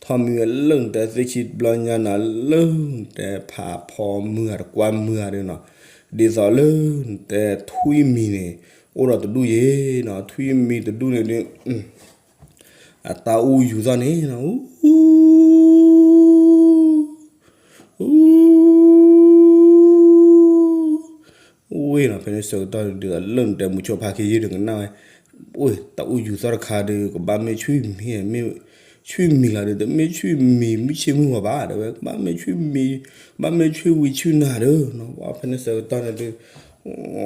ထီၣ်မံဝဲလၢနတဲသ့ၣ်ခံတဘျီညါနီၤ လၢနတဲဖးဖီမုၢ်ဂၤတကွၢ်မုၢ်ဂၤဒီးနီၤ, ဒ်သိးလၢနတဲထွံၣ်မံၤန့ၣ် အိၣ်ဒီးတဒူၣ်ယ့ၤနီၤ, ထွံၣ်မံၤတဒူၣ်န့ၣ်ဒုး အတၢ်အူယူၤသီၣ်န့ၣ်နီၤ, အူ အူဝဲနီၤ, ဖဲန့ၣ်ဆၢကတီၢ်ဒုး လၢနတဲမုဆိဖါခ့ယုၢ်ဒီးကနၣ်ဝဲ, အူ တၢ်အူယူၤသီၣ်တခါဒီး ကဘၣ်မ့ၢ်ဆွံၣ်မံၤ, မ့ၢ်ဆွံၣ်မံၤလီၤဒီး တမ့ၢ်ဆွံၣ်မံၤ မုၢ်ဆ့ၣ်မုၢ်ဂီၤဘၣ် တဲဝဲ, ကဘၣ်မ့ၢ်ဆွံၣ်မံၤ, ဘၣ်မ့ၢ်ဆွံၣ်ဝံၤဆွံၣ်နၤဒီးနီၤ, ဝဲဖဲန့ၣ်ဆၢက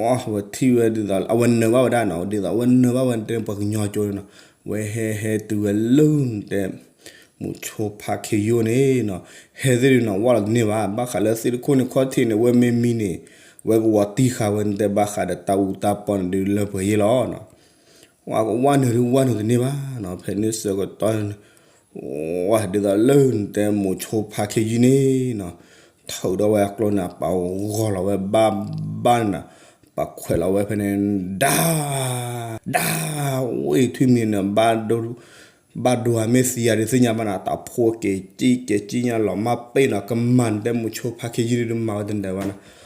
တီၢ်န့ၣ်ဒုး ဝဲထံၣ်ဝဲဒ်သိး အဝဲနၢၤဘၣ်ဝဲဒၣ်နီၤ, ဒ်သိးအဝဲနၢၤဘၣ်ဝဲန့ၣ် ပှၤကညီကၠိန့ၣ်နီၤ, ဝဲဟဲဟဲတုၤဝဲလၢနတဲ မုဆိဖါခ့ယုၢ်န့ၣ်နီၤ, ဟဲသ့ၣ်ဒုးနီၤ ဝၣ်လီၤတန့ၢ်ဘၣ်, ဘၣ်ဃးလၢသ့ၣ်တခိၣ်န့ၣ် ခီၣ်ထံးန့ၣ် ဝဲမ့ၢ်မံန့ၣ် ဝဲကဝီၤတံၢ်ဃာ်ဝဲ နတဲဘၣ်ဃးဒီးတၢ်အူတၢ်ပီန့ၣ်ဒုး လၢပှဲၤယ့ၢ်လီၤနီၤ, ဝဲကဝၣ်နၢၤဒုး ဝၣ်နၢၤတန့ၢ်ဘၣ်နီၤ, ဖဲန့ၣ်ဆၢကတီၢ် ဝဲဒ်သိးလၢနတဲမုဆိဖါခ့ယုၢ်န့ၣ်နီၤ, ထုးဒီးဝဲအကျိန့ၣ် ပာ်ဂီၤလီၤဝဲဘၣ်ဘၣ်န့ၣ်နီၤ, ပာ်ခွဲးလီၤဝဲဖဲန့ၣ် ဒၣ် ဒၣ် ဝဲထွံၣ်မံၤန့ၣ် ဘၣ်ဒိအမ့ၢ်သံယၤဒုးသ့ၣ်ညါဘၣ်နီၤ, တၢ်ဖိကဲၤကံကဲၤကံညါလီၤမၢ်ပ့ၣ်နီၤ, ကမၤနတဲမုဆိဖါခ့ယုၢ်ဒုးမၤဝဲတနၢၤဘၣ်နီၤ,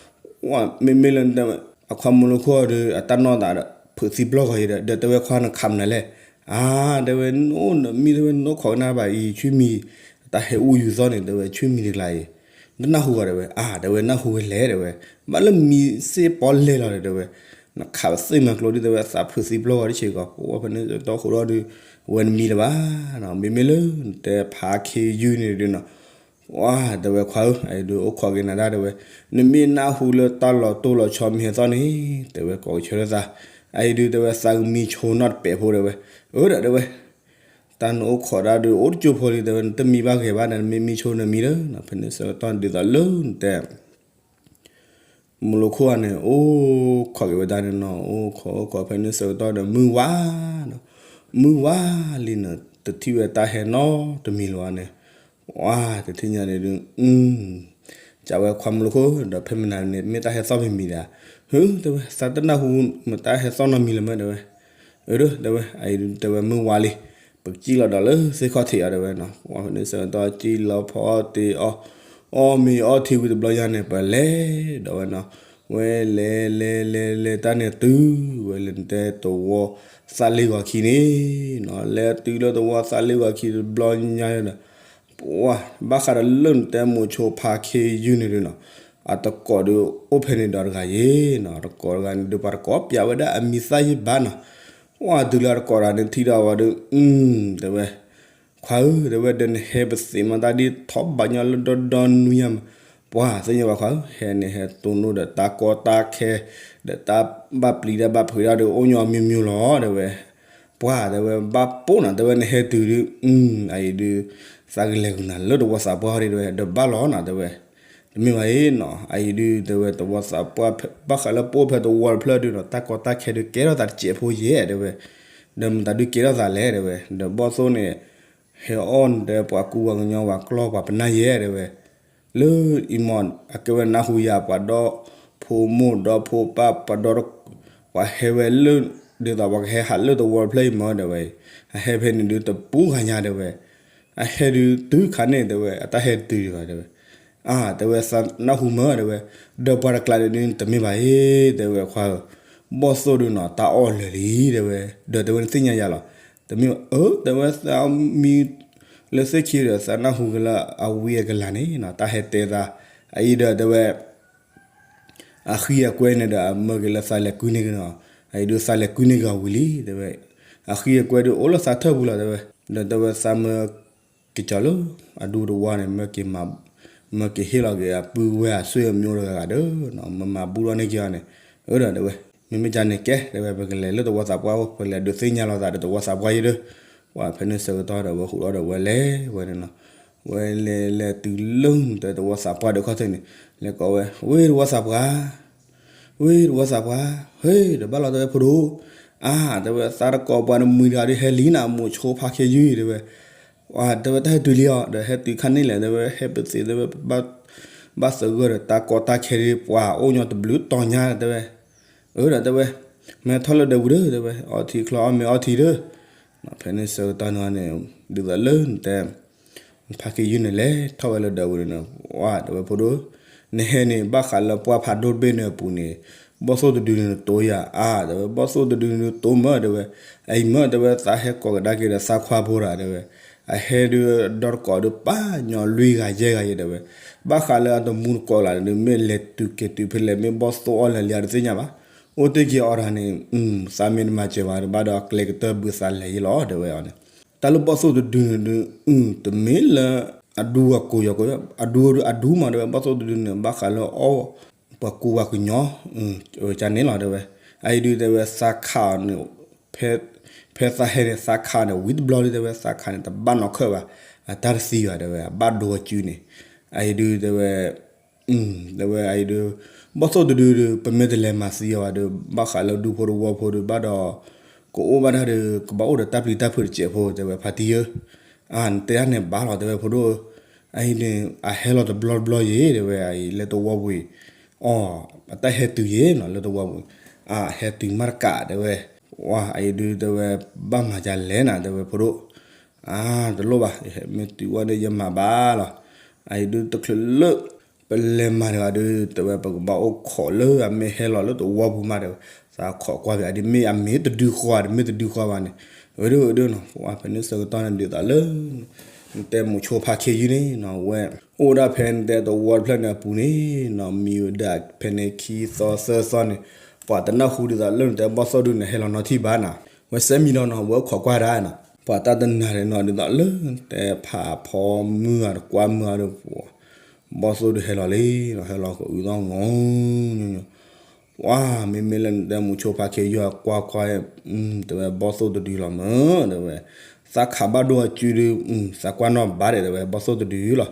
ဝဲမ့မ့ၢ်လၢနတဲ အခွါမုလခိၣ်ဒီး အတၢ်နီၢ်သးဒီး ဖုးသံပျီၢ်ဂီၤယံၤဒီး ဒီးတဲဝဲခွါနခးမနုၤလဲၣ်, အါ တဲဝဲ နအိၣ်နမံ တဲဝဲ နအိၣ်ခိးကနၣ်ဘၣ်အံၤ ဆွံၣ်မံၤ တၢ်ဟဲအူယူၤသီၣ်န့ၣ် တဲဝဲ ဆွံၣ်မံၤတကျါအံၤ နနၢ်ဟူဂီၤ တဲဝဲ, အါ တဲဝဲ နၢ်ဟူဝဲလဲၣ် တဲဝဲ, ဘၣ်လၢမံစ့ၢ်ပီလဲၣ်လီၤဒီး တဲဝဲ, နခးသ့ၣ်မၤကျိဒ် တဲဝဲ သးဖုးသံပျီၢ်ဂီၤတဆ့ကီး ပဝဲဖဲန့ၣ်တီခိၣ်ဒီဒုး ဝဲနမံလၢၤဘၣ်နီၤ, မ့မ့ၢ်လၢနတဲဖါခ့ယုၢ်န့ၣ်ဒုးနီၤ ဝါ တဲဝဲခွါဧၢ အအံၤဒုးအိၣ်ခိးက့ၤနၤဒၣ် တဲဝဲ, နမ့ၢ်နၢ်ဟူလၢတၢ်လီၤတိၢ်လီၤဆီမ့ၢ်ဟဲသီၣ်န့ၣ် တဲဝဲ ကိးကဆၢလၢသး, အအံၤဒုး တဲဝဲ သးကမံဆိနီတပဲာ်ဖိ တဲဝဲ, အၢ ဒီး တဲဝဲ, တၢ်နအိၣ်ခိးဒၣ်ဒုး အိၣ်တကၠိဖိလံ တဲဝဲ နတမံဘၣ်ဂဲၤဘၣ်ဒီး နမ့ၢ်မံဆိနမံလၢ ဖဲန့ၣ်ဆၢကတီၢ်ဒ်သိးလၢနတဲ မုလခိၣ်န့ၣ် အိၣ်ခိးက့ၤဝဲဒၣ်န့ၣ်နီၤ, အိၣ်ခိးအိၣ်ခိးဖဲန့ၣ်ဆၢကတီၢ်ဒီး မုၢ်ဝါနီၤ, မုၢ်ဝါလံန့ၣ် တထံၣ်ဝဲတၢ်ဟဲနီတမံၤလၢၤဘၣ်န့ၣ်, ဝါ တထံၣ်ညါန့ၣ်ဒုး ကးဝဲခွါမုၣ်လၢခိၣ် ဒီးဖဲမနၤန့ၣ် မ့ၢ်တၢ်ဟဲသီၣ်ဖဲမံၤဒၣ်, ဟု တဲဝဲ သးတနၢ်ဟူ မ့ၢ်တၢ်ဟဲသီၣ်နီတမံၤလၢၤမ့ၢ် တဲဝဲ, အၢ တဲဝဲ အအံၤတဲဝဲမုၢ်ဝါလံ, ပကစံၣ်လီၤဒီးလၢသ့ၣ်ခီၣ်ထံးအီၤ တဲဝဲနီၤ, ပှၤဖဲန့ၣ်ဆၢကတီၢ်စံၣ်လီၤဖီအီၣ်တ့ၢ်အီၣ်, အီၣ်မ့ၤအီထံဝံၤတဘျီညါန့ၣ် ပလဲၤဒီးဝဲနီၤ, ဝဲလဲၤလဲၤလဲၤလဲၤတၢ်န့ၣ်တုၤဝဲလၢနတဲသဝီသးလ့ၢ်ဂီၤခံန့ၣ်နီၤ, လဲၤတုၤလၢသဝီသးလ့ၢ်ဂီၤခံတဘျီညါဒီး ပှၤ ဘၣ်ဃးဒီးလၢနတဲမိၤဆိဖါခ့ယုၢ်န့ၣ်ဒုနီၤ, အတကိးဒီးအိၣ်ဖဲန့ၣ်ဒီးတဂၤယ့ၤနီၤ, တကိးတဂၤန့ၣ်ဒုး ပှၤတကိးပျးဝဲဒၣ်အမံၤသၣ်ယ့ၢ်ဘၣ်နီၤ, ပှၤတုၤလၢတကိးတဂၤန့ၣ်ထံၣ်ဒီးဝဲဒီး တဲဝဲ ခွါဧၢ တဲဝဲ ဒီးနဟဲပသ့မၤတၢ်ဒ်ထီၣ်ဘၣ်ညီလၢဒီဒီနွံညါမး, ပှၤသ့ၣ်ညါဘၣ်ခွါဧၢ ဟဲန့ၣ်ဟဲတိၢ်နီၣ်ဒီးတၢ်ကီတၢ်ခဲ ဒီးတၢ်ဘၣ်ပျံၤတၢ်ဘၣ်ဖုးတၢ်ဒီးအိၣ်ညီအမျိုးမျိုးလီၤ တဲဝဲ ပှၤတဲဝဲ ဘၣ်ပိၢ်နၤ တဲဝဲ နဟဲတုၤဒုး အအံၤဒုး သးကလဲၤဂုာ်နၤလၢသဝီသးပှၢ်ဟီဒုး တဲဝဲ ဒီးဘၣ်လီၤနၤ တဲဝဲ, တမ့ၢ်ဘၣ်အံၤနီၤ အအံၤဒုး တဲဝဲ သဝီသးပှၢ် ဘၣ်ဃးလၢပအိၣ်ဖဲသဝီတဖျၢၣ်ဒုးနီၤ တၢ်ကီတၢ်ခဲဒုးကဲထီၣ်သးတစဲးဖိယဲၢ် တဲဝဲ, ဒီးမတၤဒုးကဲထီၣ်သးလဲၣ် တဲဝဲ ဒီးဘီၣ်သိၣ်န့ၣ် ဟဲအီၣ်နတဲပှၤကူပှၤကညီပှၤကျီၢ်ပှၤပနၢ်ယဲၢ် တဲဝဲ လၢအံၤမ့ၢ် အကဲဝဲနၢ်ဟူယၤ ပှၤဒီဖိမိၢ်ဒီဖိပၢ် ပှၤဒီ ပှၤဟဲဝဲလၢ ဒ်သိးပှၤကဟဲဟးလၢသဝီတဖျၢၣ်အံၤမ့ၢ် တဲဝဲ, အဟဲဖဲန့ၣ်ဒုးတပူၤဂၤညါ တဲဝဲ, အဟဲဒုးတုၤခါန့ၣ် တဲဝဲ အတၢ်ဟဲတုၤဒံးဘၣ် တဲဝဲ, အါ တဲဝဲ သးနၢ်ဟူမ့ၢ် တဲဝဲ, ဒီးပှၤတကျါန့ၣ်ဒုး တမ့ၢ်ဘၣ်အံၤ တဲဝဲခွါဧၢ, ဘီၣ်သိၣ်ဒုးနီၤ တၢ်အီၣ်လၢာ်လံ တဲဝဲ, ဒီးတဲဝဲနသ့ၣ်ညါယၤလီၤ, တမ့ၢ်အၢ တဲဝဲ သးမံ လၢသ့ၣ်ခံဒီး သးနၢ်ဟူက့ၤလၢအဝံအကလၤန့ၣ်နီၤ တၢ်ဟဲတဲသး, အအံၤဒီးတဲဝဲ အဃံအကွဲန့ၣ်ဒီး အမၢက့ၤလၢသးလဲၤကွံန့ၢ်က့ၤနီၤ, အအံၤဒုးသးလဲၤကွံန့ၢ်က့ၤအီၤဝံၤလံ တဲဝဲ, အဃံအကွဲဒုးအိၣ်လၢသးထၢၣ်ပူၤလီၤ တဲဝဲ, ဒီးတဲဝဲသးမၢ က့ၤကီၤလၢ အဒူသဝီန့ၣ် မၢက့ၤမၤ မၢက့ၤဟ့ၣ်လီၤက့ၤအပုၢ်ဝဲၢ်အဆွေမျိုးတဂၤဂၤဒီး မၤမၤဘူၣ်ထီၣ်န့ၢ်က့ၤအီၤန့ၣ်, အၢ ဒီးတဲဝဲ, မ့မ့ၢ်ကန့ၣ်ကဲ တဲဝဲ ပကလဲၤလၢသဝီသးပှၢ် ပကလဲၤဒုးသ့ၣ်ညါလိာ်သးဒီးသဝီသးပှၢ်ယဲဒီး, ပှၤဖဲန့ၣ်ဆၢကတီၢ်ဒီးဝဲဟူးထီၣ်ဒီးဝဲလဲၤဝဲန့ၣ်နီၤ, ဝဲလဲၤလဲၤတုၤလၢတဲသဝီသးပှၢ်ဒီးခီၣ်ထံးန့ၣ် လဲၤကိးဝဲ ဝ့ၢ်သဝီသးပှၢ် ဝ့ၢ်သဝီသးပှၢ် ဟ့ၣ် ဒီးဘၣ်လီၤ တဲဝဲဖိဒိၣ်, အါ တဲဝဲသးတကိးပှၤနမံၤတဂၤဒုးဟဲလံနၤ မိၤဆိဖါခ့ယုၢ် တဲဝဲ, တဲဝဲတၢ်ဟဲတုၤလံအီၤ ဒီးဟဲတုၤခါန့ၣ်လဲၣ် တဲဝဲ ဟဲပသ့ တဲဝဲ ဘၣ်သဂၢၢ်ဒီးတၢ်ကီတၢ်ခဲဒုး ပှၤအိၣ်ညီတဘျုးတီၤညါ တဲဝဲ, အၢ ဒီးတဲဝဲ, မ့ၢ်ထီၣ်လၢဒၢးပူၤဒီး တဲဝဲ အီထံချီအီၣ်မ့ၤအီထံဒီး ဖဲန့ၣ်ဆၢကတီၢ်န့ၣ်န့ၣ် ဒ်သိးလၢနတဲ ဖါခ့ယုၢ်န့ၣ်လဲၤထီၣ်ဝဲလၢဒၢးပူၤန့ၣ် ဝါ တဲဝဲဖိဒိၣ်, နဟဲန့ၣ် ဘၣ်ဃးလၢပှၢ်ဖးဒိၣ်တဘ့ၣ်န့ၣ်အပူၤန့ၣ် ဘီၣ်သိၣ်တဒုန့ၣ်နတိၤယၤ အါ တဲဝဲ ဘီၣ်သိၣ်တဒုန့ၣ်တိၤမၢ တဲဝဲ, အံၤမၢ တဲဝဲ သးဟဲကိးကဒါက့ၤဒီးသးခွါဖိတဂၤ တဲဝဲ, အဟဲဒုးဒီတကိးဒုးပၢ်ညီလွံၢ်ဂၤယဲၢ်ဂၤယဲၢ် တဲဝဲ, ဘၣ်ဃးလၢအတမူတကိးလၢ်န့ၣ် မ့ၢ်လဲၤတုၤက့ၤတုၤဖဲလဲၣ် မ့ၢ်ဘီၣ်သိၣ်အီၣ်လဲၤလံအတသ့ၣ်ညါဘၣ်, အိၣ်တ့ၢ်က့ၤအီၤတဂၤန့ၣ် သးမ့ၢ်တမၤစၢၤဘၣ် တဘၣ်ဒီးအကျဲကတၢၢ်ဘုးသးလဲၤယဲၢ်လီၤ တဲဝဲအီၤန့ၣ် တၢ်လၢဘီၣ်သိၣ်တဒုန့ၣ်ဒုး တမ့ၢ်လၢ အဒူအကိာ်ယီၤကိာ် အဒူဒုးအဒူမး တဲဝဲ ဘီၣ်သိၣ်တဒုန့ၣ် ဘၣ်ဃးလၢအီၣ် ပှၤကူပှၤကညီ ကန့ၣ်လီၤ တဲဝဲ, အအံၤဒုး တဲဝဲ သးခးအီၤန့ၣ် ဖဲသးဟဲန့ၣ် သးခးန့ၣ် ဝံၤတဘျီဒုး တဲဝဲ သးခးန့ၣ် တဘၣ်နီၢ်ခၢၣ်ဘၣ်, အတၢ်တသံဘၣ် တဲဝဲ အဘၣ်ဒိအစုန့ၣ်, အအံၤဒုး တဲဝဲ တဲဝဲအံၤဒုး ဘီၣ်သိၣ်တဒုဒုး ပမ့ၢ်တလဲၤမၤသံအီၤဘၣ်ဒီး ဘၣ်ဃးလၢဒူဖိတဝီဖိဒုး ဘၣ်ဒီး ကအိၣ်ဘၣ်တၢ်ဒီး ကဘၣ်အိၣ်ဒီးတၢ်ပျံၤတၢ်ဖုးတစဲးဖိ တဲဝဲ ဖါတံၢ်ဧၢ, အါ နတဲဒၣ်န့ၣ်ဘၣ်လီၤ တဲဝဲဖိဒိၣ်ဧၢ, အအံၤန့ၣ် အဟဲလီၤတဘျီတဘျီယ့ၤ တဲဝဲ အအံၤလၢသဝီပူၤအံၤ, အတၢ်ဟဲတုၤယ့ၤနီၤ လၢသဝီပူၤ, အဟဲတုၤမးတကး တဲဝဲ, ဝါ အအံၤဒုး တဲဝဲ ဘၣ်မၤဒ်လဲၣ်နၤ တဲဝဲဖိဒိၣ် အါ တလိၣ်ဘၣ် မ့ၢ်တုၤဝဲဒီးယမၤဘၣ်လီၤ, အအံၤဒုးတချုးလၢ ပလဲၤမၤတဂၤဒီး တဲဝဲ ပကဘၣ်အိၣ်ခိးလၢအမ့ၢ်ဟဲလီၤလၢသဝီပူၤမး တဲဝဲ, သးခိးကွၢ်ဖဲအဒုး မ့ၢ်အမ့ၢ်တဒုဃီ တမ့ၢ်တဒုဃီဘၣ်န့ၣ်, ဝဲဒၣ်ဝဲဒၣ်နီၤ ပှၤဖဲန့ၣ်ဆၢကတီၢ်န့ၣ်ဒ်သိးလၢ နတဲမိၤဆိဖါခ့ယုၢ်န့ၣ်နီၤ ဝဲ အိၣ်ဒၣ်ဖဲနတဲသဝီတဖျၢၣ်န့ၣ်အပူၤန့ၣ်နီၤ မံၤဝဲဒၣ်ဖဲန့ၣ်ခံသီသၢသီန့ၣ်, ပှၤတနၢ်ဟူဒ်သိးလၢနတဲဘီၣ်သိၣ်ဒုန့ၣ် ဟဲလီၤနီထံၣ်ဘၣ်နီၤ, ဝဲစဲးမံၤဒီးနီၤ ဝဲခိးကွၢ်ဒၣ်နီၤ, ပှၤတၢ်တနၤန့ၣ်နီၤ ဒ်သိးလၢနတဲဖးဖီမုၢ်ဂၤဒီးကွၢ်မုၢ်ဂၤဒီး ဘီၣ်သိၣ်ဒုးဟဲလီၤလံနီၤ ဟဲလီၤကအုးသီၣ်ငီၤညီညီ ပှၤ မ့မ့ၢ်လၢနတဲမိၤဆိဖါခ့ယုၢ်အကွၢ်ကွၢ်, တဲဝဲဘီၣ်သိၣ်တဒုလီၤမၢ် တဲဝဲ, သးခးဘၣ်ဒိအစုဒုး, သးကွၢ်နီၣ်ဘၣ်ဒဲး တဲဝဲဘီၣ်သိၣ်တဒုလီၤ,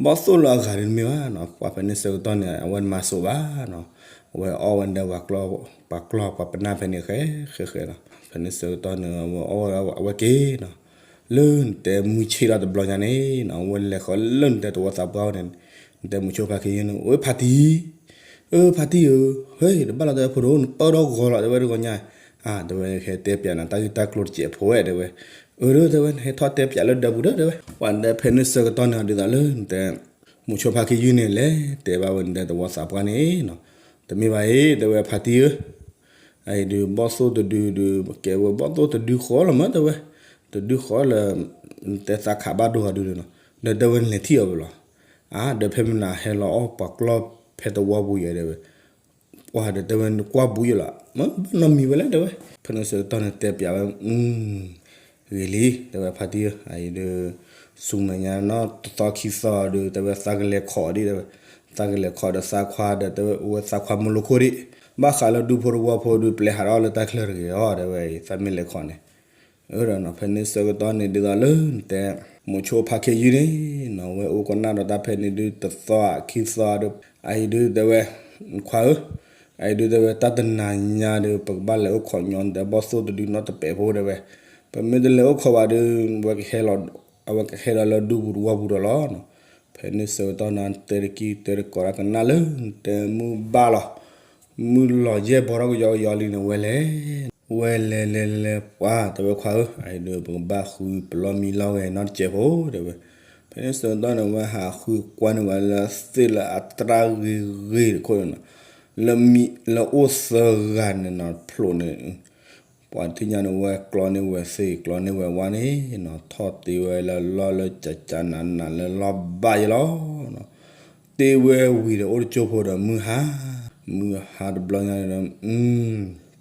ဘီၣ်သိၣ်လၢအဂၤဒုးတမ့ၢ်ဘၣ်နီၤ ပှၤဖဲန့ၣ်ဆၢကတီၢ်န့ၣ် အဝဲတမၤစိးဘၣ်နီၤ, အဝဲအီၣ်ဝဲဒၣ်ပှၤကျီၢ် ပှၤကျီၢ်ပှၤပနၢ်ဖဲန့ၣ်ဃဲဃဲဃဲလီၤ, ဖဲန့ၣ်ဆၢကတီၢ်န့ၣ် အဝဲအီၣ်ဝဲဒၣ်အဝဲက့ၤနီၤ လၢနတဲမုၢ်ဆ့ၣ်ထီၣ်တဘျီညါန့ၣ်နီၤ အဝဲလဲၤဃီလၢနတဲသဝီသးပှၢ်ဝဲန့ၣ်, တဲမုဆိဖါခ့ယုၢ်န့ၣ် အိၣ်ဖါတံၢ်, အၢ ဖါတံၢ်ဧၢ, ဟဲ တဘၣ်လီၤတဲဝဲဖိဒိၣ် နပၢၢ်ဒီဂီၤလီၤတဲဝဲတဂီၤညါ, အါ တဲဝဲဟဲတဲပၠးနၤတၢ်ဂ့ၢ်တၢ်ကျိၤတစဲးဖိဝဲတဲဝဲ, အၢ တဲဝဲ နဟဲထီၣ်တဲပၠးလၢဒၢးပူၤဒီးတဲဝဲ, ပှၤတဲဖဲန့ၣ်ဆၢကတီၢ်န့ၣ်ဒ်သိးလၢနတဲ မုဆိဖါခ့ယုၢ်န့ၣ်လဲၤတဲဘၣ်ဝဲနတဲသဝီသးပှၢ်န့ၣ်နီၤ, တမ့ၢ်ဘၣ်အံၤ တဲဝဲဖါတံၢ်ဧၢ အအံၤဒုး ဘီၣ်သိၣ်တဒုဒုး ကဲဝဲဘီၣ်သိၣ်တဒုဃီလီၤမး တဲဝဲ, တဒုဃီလၢ တဲသးခးဘၣ်ဒိဂၤဒုးန့ၣ်နီၤ, ဒီးတဲဝဲနလဲၤထံၣ်အီၤဝဲလီၤ, အါ ဒီးဖဲမနၤဟဲလီၤအီၣ်ပှၤကျီၢ်ဖဲသဝီပူၤယဲတဲဝဲ, ပှၤဒီးတဲဝဲနကွၢ်ဘူးယလီၤ မ့ၢ်ဘၣ်နီတမံၤဝဲလဲၣ်တဲဝဲ, ဖဲန့ၣ်ဆၢကတီၢ်န့ၣ်တဲပၠးဝဲ ဂ့ၤလံ တဲဝဲဖါတံၢ်ဧၢ အအံၤဒုး ဆူမဲာ်ညါနီၢ်တသီခံသီဒုး တဲဝဲသးကလဲၤခိးဒံးတဲဝဲ, သးကလဲၤခိးဒီးသးခွါဒီးတဲဝဲအိၣ်ဝဲသးခွါမုၢ်လိခိၣ်ဒံး, ဘၣ်ဃးလၢဒူဖိတဝီဖိဒုး ပျဲဟးထီၣ်လၢတၢ်ချၢတဂ့ၤအီၤ တဲဝဲသးမ့ၢ်လဲၤခိးန့ၣ်, အၢဒီးနီၤ ဖဲန့ၣ်ဆၢကတီၢ်န့ၣ်ဒ်သိးလၢနတဲ မုဆိဖါခ့ယုၢ်န့ၣ်နီၤ ဝဲအိၣ်ကနၣ်ဒီးတၢ်ဖဲန့ၣ်ဒုးတသီခံသီဒုး အအံၤဒုးတဲဝဲ ခွါဧၢ အအံၤဒုးတဲဝဲ တၢ်တနၤညါဒုး ပကဘၣ်လဲၤအိၣ်ခိးညီနတဲဘီၣ်သိၣ်တဒုနီတပဲာ်ဖိတဲဝဲ, ပမ့ၢ်တလဲၤအိၣ်ခိးဘၣ်ဒုး ဝဲကဟဲလီၤ အဝဲကဟဲလီၤလၢဒူပူၤတဝီပူၤဒီးလီၤနီၤ, ဖဲန့ၣ်ဆၢကတီၢ်န့ၣ်တဲတကံၢ်တဲတကိးတၢ်ကနၣ်လၢနတဲမုၢ်ဘၣ်လီၤ, မုၢ်လီၤယဲၢ်ဘီထီၣ်ကယီကယီလံန့ၣ် ဝဲလဲၤ ဝဲလဲၤလဲၤလဲၤလဲၤ ပှၤတဲဝဲခွါဧၢ အအံၤဒုး ပကဘၣ်ဃုပလီၢ်မံလီၢ်ဂဲၤနီတစဲးဖိတဲဝဲ, ဖဲန့ၣ်ဆၢကတီၢ်န့ၣ် ဝဲဟးဃုကွၢ်န့ၢ်ဝဲလၢသ့ၣ်လၢအတြၢ်ဂ့ၤဂ့ၤတခိၣ်န့ၣ်နီၤ, လၢမံ လၢအိၣ်သၢဂၤန့ၣ်နီၤ ဖျိးန့ၣ် ပှၤတထံၣ်ညါန့ၣ် ဝဲကျီန့ၢ်ဝဲသ့ၣ် ကျီန့ၢ်ဝဲဝါန့ၣ်နီၤ ထီၣ်တ့ဝဲလၢလီၢ်လၢကကနနလၢလီၢ်ဘၣ်ယဲလီၤနီၤ, တ့ဝဲဝံၤဒီးအိၣ်တကၠိၢ်ဖိဒီးမုၢ်ဟါ, မုၢ်ဟါတဘျီညါန့ၣ်ဒီး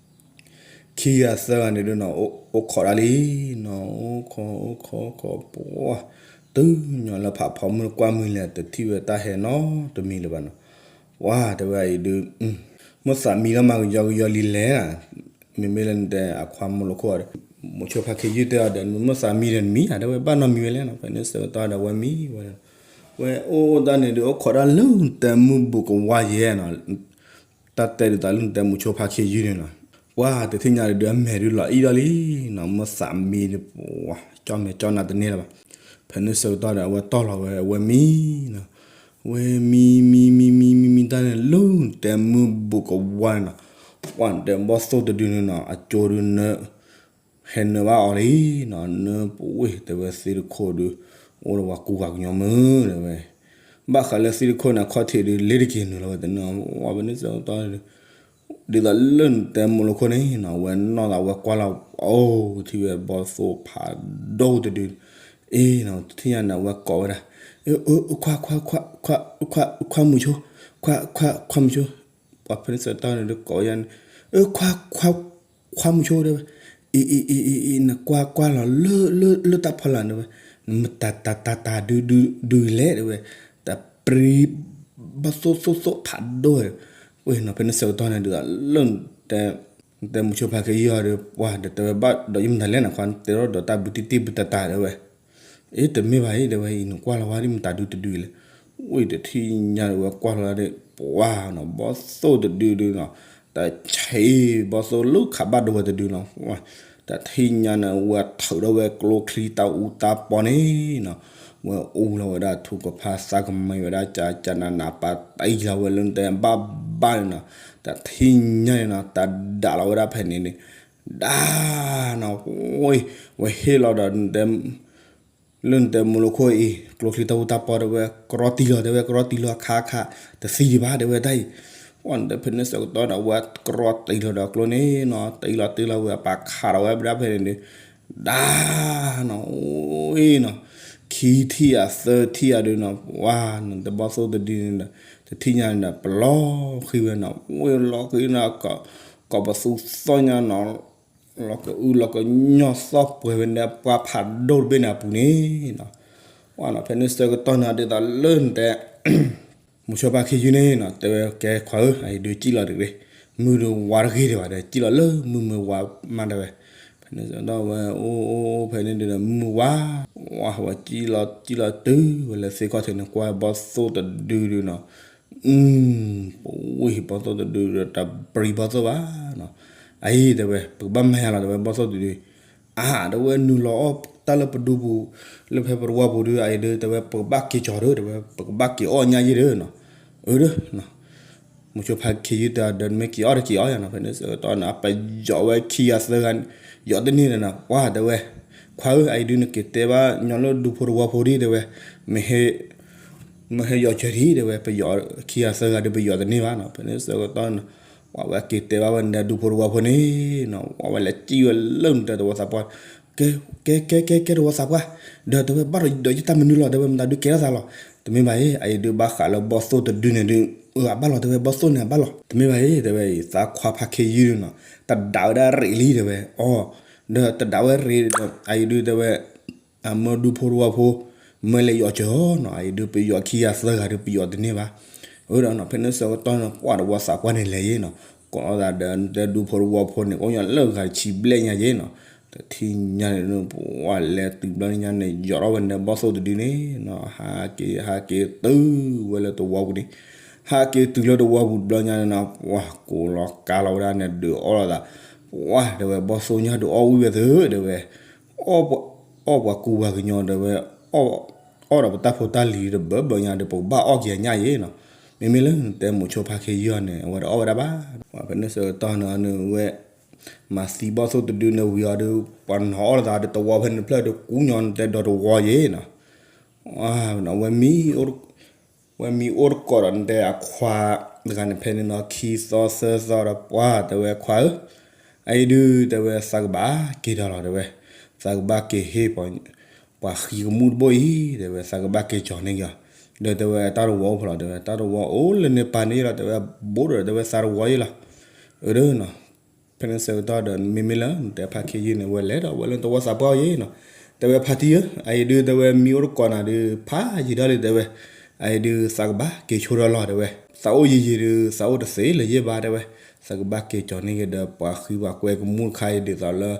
ခံဂၤသၢဂၤန့ၣ်ဒုးနီၤ အိၣ်ခိးတၢ်လံနီၤ အိၣ်ခိး အိၣ်ခိး အိၣ်ခိး ပှၤ တုၤညီလၢဖးဖီမုၢ်ကွၢ်မုၢ်လဲၤ တထံၣ်ဝဲတၢ်ဟဲနီတမံၤလၢၤဘၣ်နီၤ, ပှၤတဲဝဲအံၤဒုး မ့ၢ်သးမံလီၤမးကယီကယီလံလဲၣ်, မ့မ့ၢ်လၢနတဲအခွါမုၢ်လိခိၣ်ဒီး မုဆိဖါခ့ယုၢ်တဲအီၤဒီး မ့ၢ်သးမံဒီးနမံဧါ တဲဝဲဘၣ်နီတမံၤဝဲလဲၣ်နီၤ, ဖဲန့ၣ်ဆၢကတီၢ်ဒီးဝဲမံဝဲ ဝဲအိၣ်တၢ်န့ၣ်ဒုး အိၣ်ခိးတၢ်လၢနတဲမုၢ်ဘူးကဝါယဲနီၤ, တၢ်တဲဒ်သိးလၢနတဲမုဆိဖါခ့ယုၢ်န့ၣ်နီၤ, ပှၤတထံၣ်ညါဒုးအမဲာ်ဒုးလီၤအံၣ်ဒီးလံနီၤ, မ့ၢ်သးမံဒီး ပှၤကၠီၣ်မဲာ်ကၠီၣ်နၤတန့ၢ်လၢၤဘၣ်, ဖဲန့ၣ်ဆၢကတီၢ်ဒီးအဝဲတီၢ်လီၤဝဲ အဝဲမံနီၤ, ဝဲမံမံမံမံမံမံတၢ်န့ၣ် လၢနတဲမုၢ်ဘူးကဝါန့ၣ်နီၤ, ပှၤနတဲဘီၣ်သိၣ်တဒုန့ၣ်နီၤ အကၠိဒုးနၢ ဟဲနၢဘၣ်အီၤလံနီၤ, နၢပဝ့ၢ်တဲဝဲသ့ၣ်တခိၣ်ဒုး အိၣ်ဒီးပှၤကူပှၤကညီမုၢ်တဲဝဲ, ဘၣ်ဃးလၢသ့ၣ်တခိၣ်န့ၣ် အခီၣ်ထံးဒုး လ့တက့ၤနုာ်လီၤဝဲတနၢ် ဝဲဖဲန့ၣ်ဆၢကတီၢ် ဒ်သိးလၢနတဲမုၢ်လိခိၣ်န့ၣ်နီၤ ဝဲနီၢ်သးဝဲကွၢ်လီၤ အိၣ်ထံၣ်ဝဲဘီၣ်သိၣ်ဖးဒိၣ်တဒု, အ့နီၤ တထံၣ်ညါန့ၣ် အဝဲကိးဝဲဒၣ်, အ့ ခွါ ခွါ ခွါ ခွါ ခွါမုဆိ, ခွါ ခွါ ခွါမုဆိ, ပှၤဖဲန့ၣ်ဆၢကတီၢ်န့ၣ်ဒုးကိးဝဲဒၣ်န့ၣ်, အ့ ခွါ ခွါ ခွါမုဆိတဲဝဲ, အ့ အ့ အ့ အ့ အ့ နကွၢ်ကွၢ်လီၤလၢ လၢ လၢတၢ်ဖီလာ်န့ၣ်ဝဲ, နမ့ၢ်တၤတၤတၤတၤဒုး ဒုး ဒုးလဲၣ်တဲဝဲ, တၢ်ပြံ ဘီၣ်သိၣ်သိၣ်သိၣ်ဖးဒိၣ်ဝဲ, ဝဲနီၤ ဖဲန့ၣ်ဆၢကတီၢ်န့ၣ်ဒုး လၢနတဲ နတဲမုဆိဖါခ့ယုၢ်အီၤဒီး ပှၤဒီးတဲဝဲဘၣ်ဒီးယမတၤလဲၣ်နခွါ တဲထီၣ်ဒီးတၢ်ဘုတံၢ်တံၢ်ဘုတၤတၤတဲဝဲ, အ့ တမ့ၢ်ဘၣ်အံၤ တဲဝဲအံၤ နကွၢ်လီၤဝဲဒ်မတၤဒုတဒုလဲၣ်, ဝံၤတထံၣ်ညါဒီးဝဲကွၢ်လီၤဒ် ပှၤနီၤ ဘီၣ်သိၣ်တဒုဒုနီၤ, တၢ်ဆံးဘီၣ်သိၣ်လၢခးဘၣ်ဒိဝဲတဒုနီၤ, တၢ်တထံၣ်ညါန့ၣ် ဝဲထုးထီၣ်ဝဲကျိချံတၢ်အူတၢ်ပီန့ၣ်နီၤ, ဝဲအူလီၤဝဲဒၣ်ထူကဖၣ်သးကမံဝဲဒၣ် ကကနန ပာ်တံၢ်လီၤဝဲလၢနတဲဘၣ်ဘၣ်န့ၣ်နီၤ, တၢ်တထံၣ်ညါန့ၣ်နီၤ တၢ်ဒၣ်လီၤဝဲဒၣ်ဖဲန့ၣ်န့ၣ်, ဒၣ်နီၤ, ဝဲဟ့ၣ်လီၤဒီး လၢနတဲမုၢ်လိခိၣ်အံၤ ကျိချံတၢ်အူတၢ်ပီတဲဝဲ ကရီတံၢ်လီၤတဲဝဲ ကရီတံၢ်လီၤခါခါ တသံဒံးဘၣ်တဲဝဲတၢ်အံၤ, ပှၤနတဲဖဲန့ၣ်ဆၢကတီၢ်ဒီး ဝဲကရီတံၢ်လီၤဒီးကျိန့ၣ်နီၤ တံၢ်လီၤတံၢ်လီၤဝဲအပာ်ခးလီၤဝဲဘၣ်ဖဲန့ၣ်န့ၣ်, ဒၣ်နီၤ အိၣ်နီၤ, ခံထံၣ်ဧါသၢထံၣ်ဧါဒုးနီၤ ပှၤနတဲဘီၣ်သိၣ်တဒုန့ၣ်ဒီး တထံၣ်ညါန့ၣ်ဒီး ပလီၤဃံဝဲနီၤ ဝဲလီၤဃံနီၤ ကိးပသူသီၣ်ညါနီၤ လီၤကအုလီၤကညီၢ်သီၣ်ပှဲၤဝဲန့ၣ် ပှၤဖးဒိၣ်တဘ့ၣ်န့ၣ်အပူၤန့ၣ်နီၤ, ပှၤနီၤ ဖဲန့ၣ်ဆၢကတီၢ်န့ၣ်ဒ်သိးလၢနတဲ မုဆိဖါခ့ယုၢ်န့ၣ်နီၤ တဲဝဲကဲခွါဧၢ အအံၤဒုးကံၣ်လီၤတဂ့ၤ, မုၢ်ဒုးဝါတဂ့ၤဒံးဘၣ်ဒီး ကံၣ်လီၤလၢမုၢ်မ့ၢ်ဝါမးတဲဝဲ, ဖဲန့ၣ်ဆၢကတီၢ်ဝဲ အိၣ်အိၣ်ဖဲန့ၣ်ဒုးဒီးမုၢ်မ့ၢ်ဝါ, ဝဲကံၣ်လီၤကံၣ်လီၤတုၤဝဲလၢသ့ၣ်ခီၣ်ထံးန့ၣ် ကွၢ်ဘီၣ်သိၣ်တဒုဒုနီၤ အု ပဝံၢ်ဘီၣ်သိၣ်တဒုဒီး တၢ်ပြံဘီၣ်သိၣ်ဘၣ်နီၤ, အအံၤတဲဝဲ ပကဘၣ်မၤယၤလီၤတဲဝဲ ဘီၣ်သိၣ်တဒု, အါ တဲဝဲနုာ်လီၤအီၣ် တၢ်လၢပဒူပူၤ လၢဖဲပတဝီပူၤဒုး အအံၤဒုး တဲဝဲပကဘၣ်က့ၤကၠီၤဒုး တဲဝဲ ပကဘၣ်က့ၤအီၣ်ညါယ့ၢ်ဒုးနီၤ, အၢဒုး မိၤဆိဖါခ့ယုၢ်တၢ်ဒီးမ့ၢ်က့ၤအီၣ်တက့ၤအီၣ်ယၤနီၤ, ဖဲန့ၣ်ဆၢကတီၢ်န့ၣ် အပယီၤဝဲခံဂၤသၢဂၤ ယီၤတန့ၢ်ဒီးနီၤ, ပှၢ်တဲဝဲ ခွါဧၢ အအံၤဒုးနက့ၤတဲဘၣ်ညီလၢဒူဖိတဝီဖိဒံး တဲဝဲ မ့ၢ် မ့ၢ်ဟဲယီၤစၢၤဒံး တဲဝဲ ပယီၤခံဂၤသၢဂၤဒုး ပယီၤတန့ၢ်ဘၣ်နီၤ, ဖဲန့ၣ်ဆၢကတီၢ်န့ၣ် ပှၢ်ဝဲက့ၤတဲဘၣ်ဝဲန့ၣ်ဒူဖိတဝီဖိန့ၣ်နီၤ, ပှၢ်ဝဲလဲၤစံၣ်ဝဲလၢနတဲတဝီသးပှၢ် ကဲ ကဲ ကဲ ကဲ တဝီသးပှၢ်, ဒီးတဲဝဲဘၣ်ဒီးယတၢ်မနုၤလီၤ တဲဝဲ မတၤဒုးကဲထီၣ်သးလီၤ, တမ့ၢ်ဘၣ်အံၤ အအံၤဒုးဘၣ်ဃးလၢဘီၣ်သိၣ်တဒုန့ၣ်ဒုး အၢ အဘၣ်လီၤ တဲဝဲ ဘီၣ်သိၣ်န့ၣ်အဘၣ်လီၤ, တမ့ၢ်ဘၣ်အံၤ တဲဝဲအံၤ သးခွါဖါခ့ယုၢ်နီၤ, တဒးဝဲဒၣ်ရ့းလံ တဲဝဲ အီ ဒီးတဒးဝဲရ့းဒီး အအံၤဒုးတဲဝဲ အမၢဒူဖိတဝီဖိ မၢလဲၤယီၤစၢၤနီၤ, အအံၤဒုးပယီၤခံဂၤသၢဂၤဒုးပယီၤတန့ၢ်ဘၣ်, အၢဒီးနီၤ ဖဲန့ၣ်ဆၢကတီၢ်န့ၣ် ပှၢ်တဝီသးပှၢ်န့ၣ်လဲၤယ့ၢ်နီၤ, ကိးလီၤသးဒီးတဲဒူဖိတဝီဖိန့ၣ် ကအိၣ်ညီလၢဂၤတဆံဘျဲၣ်ညါယ့ၢ်နီၤ, တထံၣ်ညါန့ၣ် ပှၢ်လဲၤတုၤဘျီညါန့ၣ် ယီၤထီၣ်ဝဲန့ၣ်ဘီၣ်သိၣ်တဒုန့ၣ်နီၤ, ဟးက့ၤ ဟးက့ၤတုၤဝဲလၢတဝီပူၤန့ၣ်, ဟးက့ၤတုၤလၢတဝီပူၤတဘျီညါန့ၣ်နီၤ ပှၢ်ကိးလီၤကါလီၤဝဲဒၣ်န့ၣ် ဒုးအီၣ်လီၤသး, ပှၢ်တဲဝဲ ဘီၣ်သိၣ်ညါဒုးအီၣ်ဝံၣ်ဝဲသု တဲဝဲ အီၣ်ပှၤကူပှၤကညီ တဲဝဲ အီၣ်ဒီးပတၢ်ဖိတၢ်လံၤတဘၢဘၢညါဒီး ပကဘၣ်အီၣ်က့ၤအညၣ်ယ့ၢ်နီၤ, မ့မ့ၢ်လၢနတဲမိၤဆိဖါခ့ယုၢ်အီၤန့ၣ် အဝဲတအီၣ်ဝဲဒၣ်ဘၣ်, ပှၢ်ဖဲန့ၣ်ဆၢကတီၢ်န့ၣ် အဝဲ မၤသံဘီၣ်သိၣ်တဒုန့ၣ်ဝံၤအီၤဒီး ပှၤနီၤအီၣ်လီၤသးဒီးတဝီဖဲန့ၣ်တဖျၢၣ်ဒီးကူညီနတဲဒီးတဝီယ့ၢ်နီၤ, ဝဲမံ ဝဲမံအိၣ်တကိးဒီးနတဲအခွါတဂၤန့ၣ် ဖဲန့ၣ်နီၤ ခံသီသၢသီဒီး ပှၢ်တဲဝဲခွါဧၢ, အအံၤဒုးတဲဝဲသးကဘၣ်က့ၤဒီးလီၤ တဲဝဲ, သးကဘၣ်က့ၤဟ့ၣ်ပှၤ ပှၤဃံကမူၣ်တဘိအံၤ တဲဝဲ သးကဘၣ်က့ၤကၠီၤန့ၢ်က့ၤအီၤ, ဒီးတဲဝဲတၢ်တဝီအိၣ်ဖဲလဲၣ် တဲဝဲ တၢ်တဝီအိၣ်လၢန့ၣ်ပာ်န့ၢ်လီၤ တဲဝဲ ဘိးဒီးတဲဝဲသးတဝီယ့ၢ်လီၤ, အၢဒီးနီၤ ဖဲန့ၣ်ဆၢကတီၢ်ဒီး မ့မ့ၢ်လၢနတဲဖါခ့ယုၢ်န့ၣ် ဝဲလဲၤဒီးဝဲလၢတဝီသးပှၢ်အံၤနီၤ, တဲဝဲဖါတံၢ်ဧၢ, အအံၤဒုးတဲဝဲမံအိၣ်တကိးနၤဒုး ဖးယံာ်ထီၣ်လံ တဲဝဲ, အအံၤဒုးသးကဘၣ်က့ၤဆိဒီးလီၤ တဲဝဲ, သးအိၣ်ယံာ်ယံာ်ဒုး သးအိၣ်တသ့လၢၤယဲၢ်ဘၣ် တဲဝဲ, သးကဘၣ်က့ၤကၠီၤန့ၢ်က့ၤဒီး ပှၤဃံပှၤကွဲကမူၣ်တခါအံၤ ဒ်သိးလၢ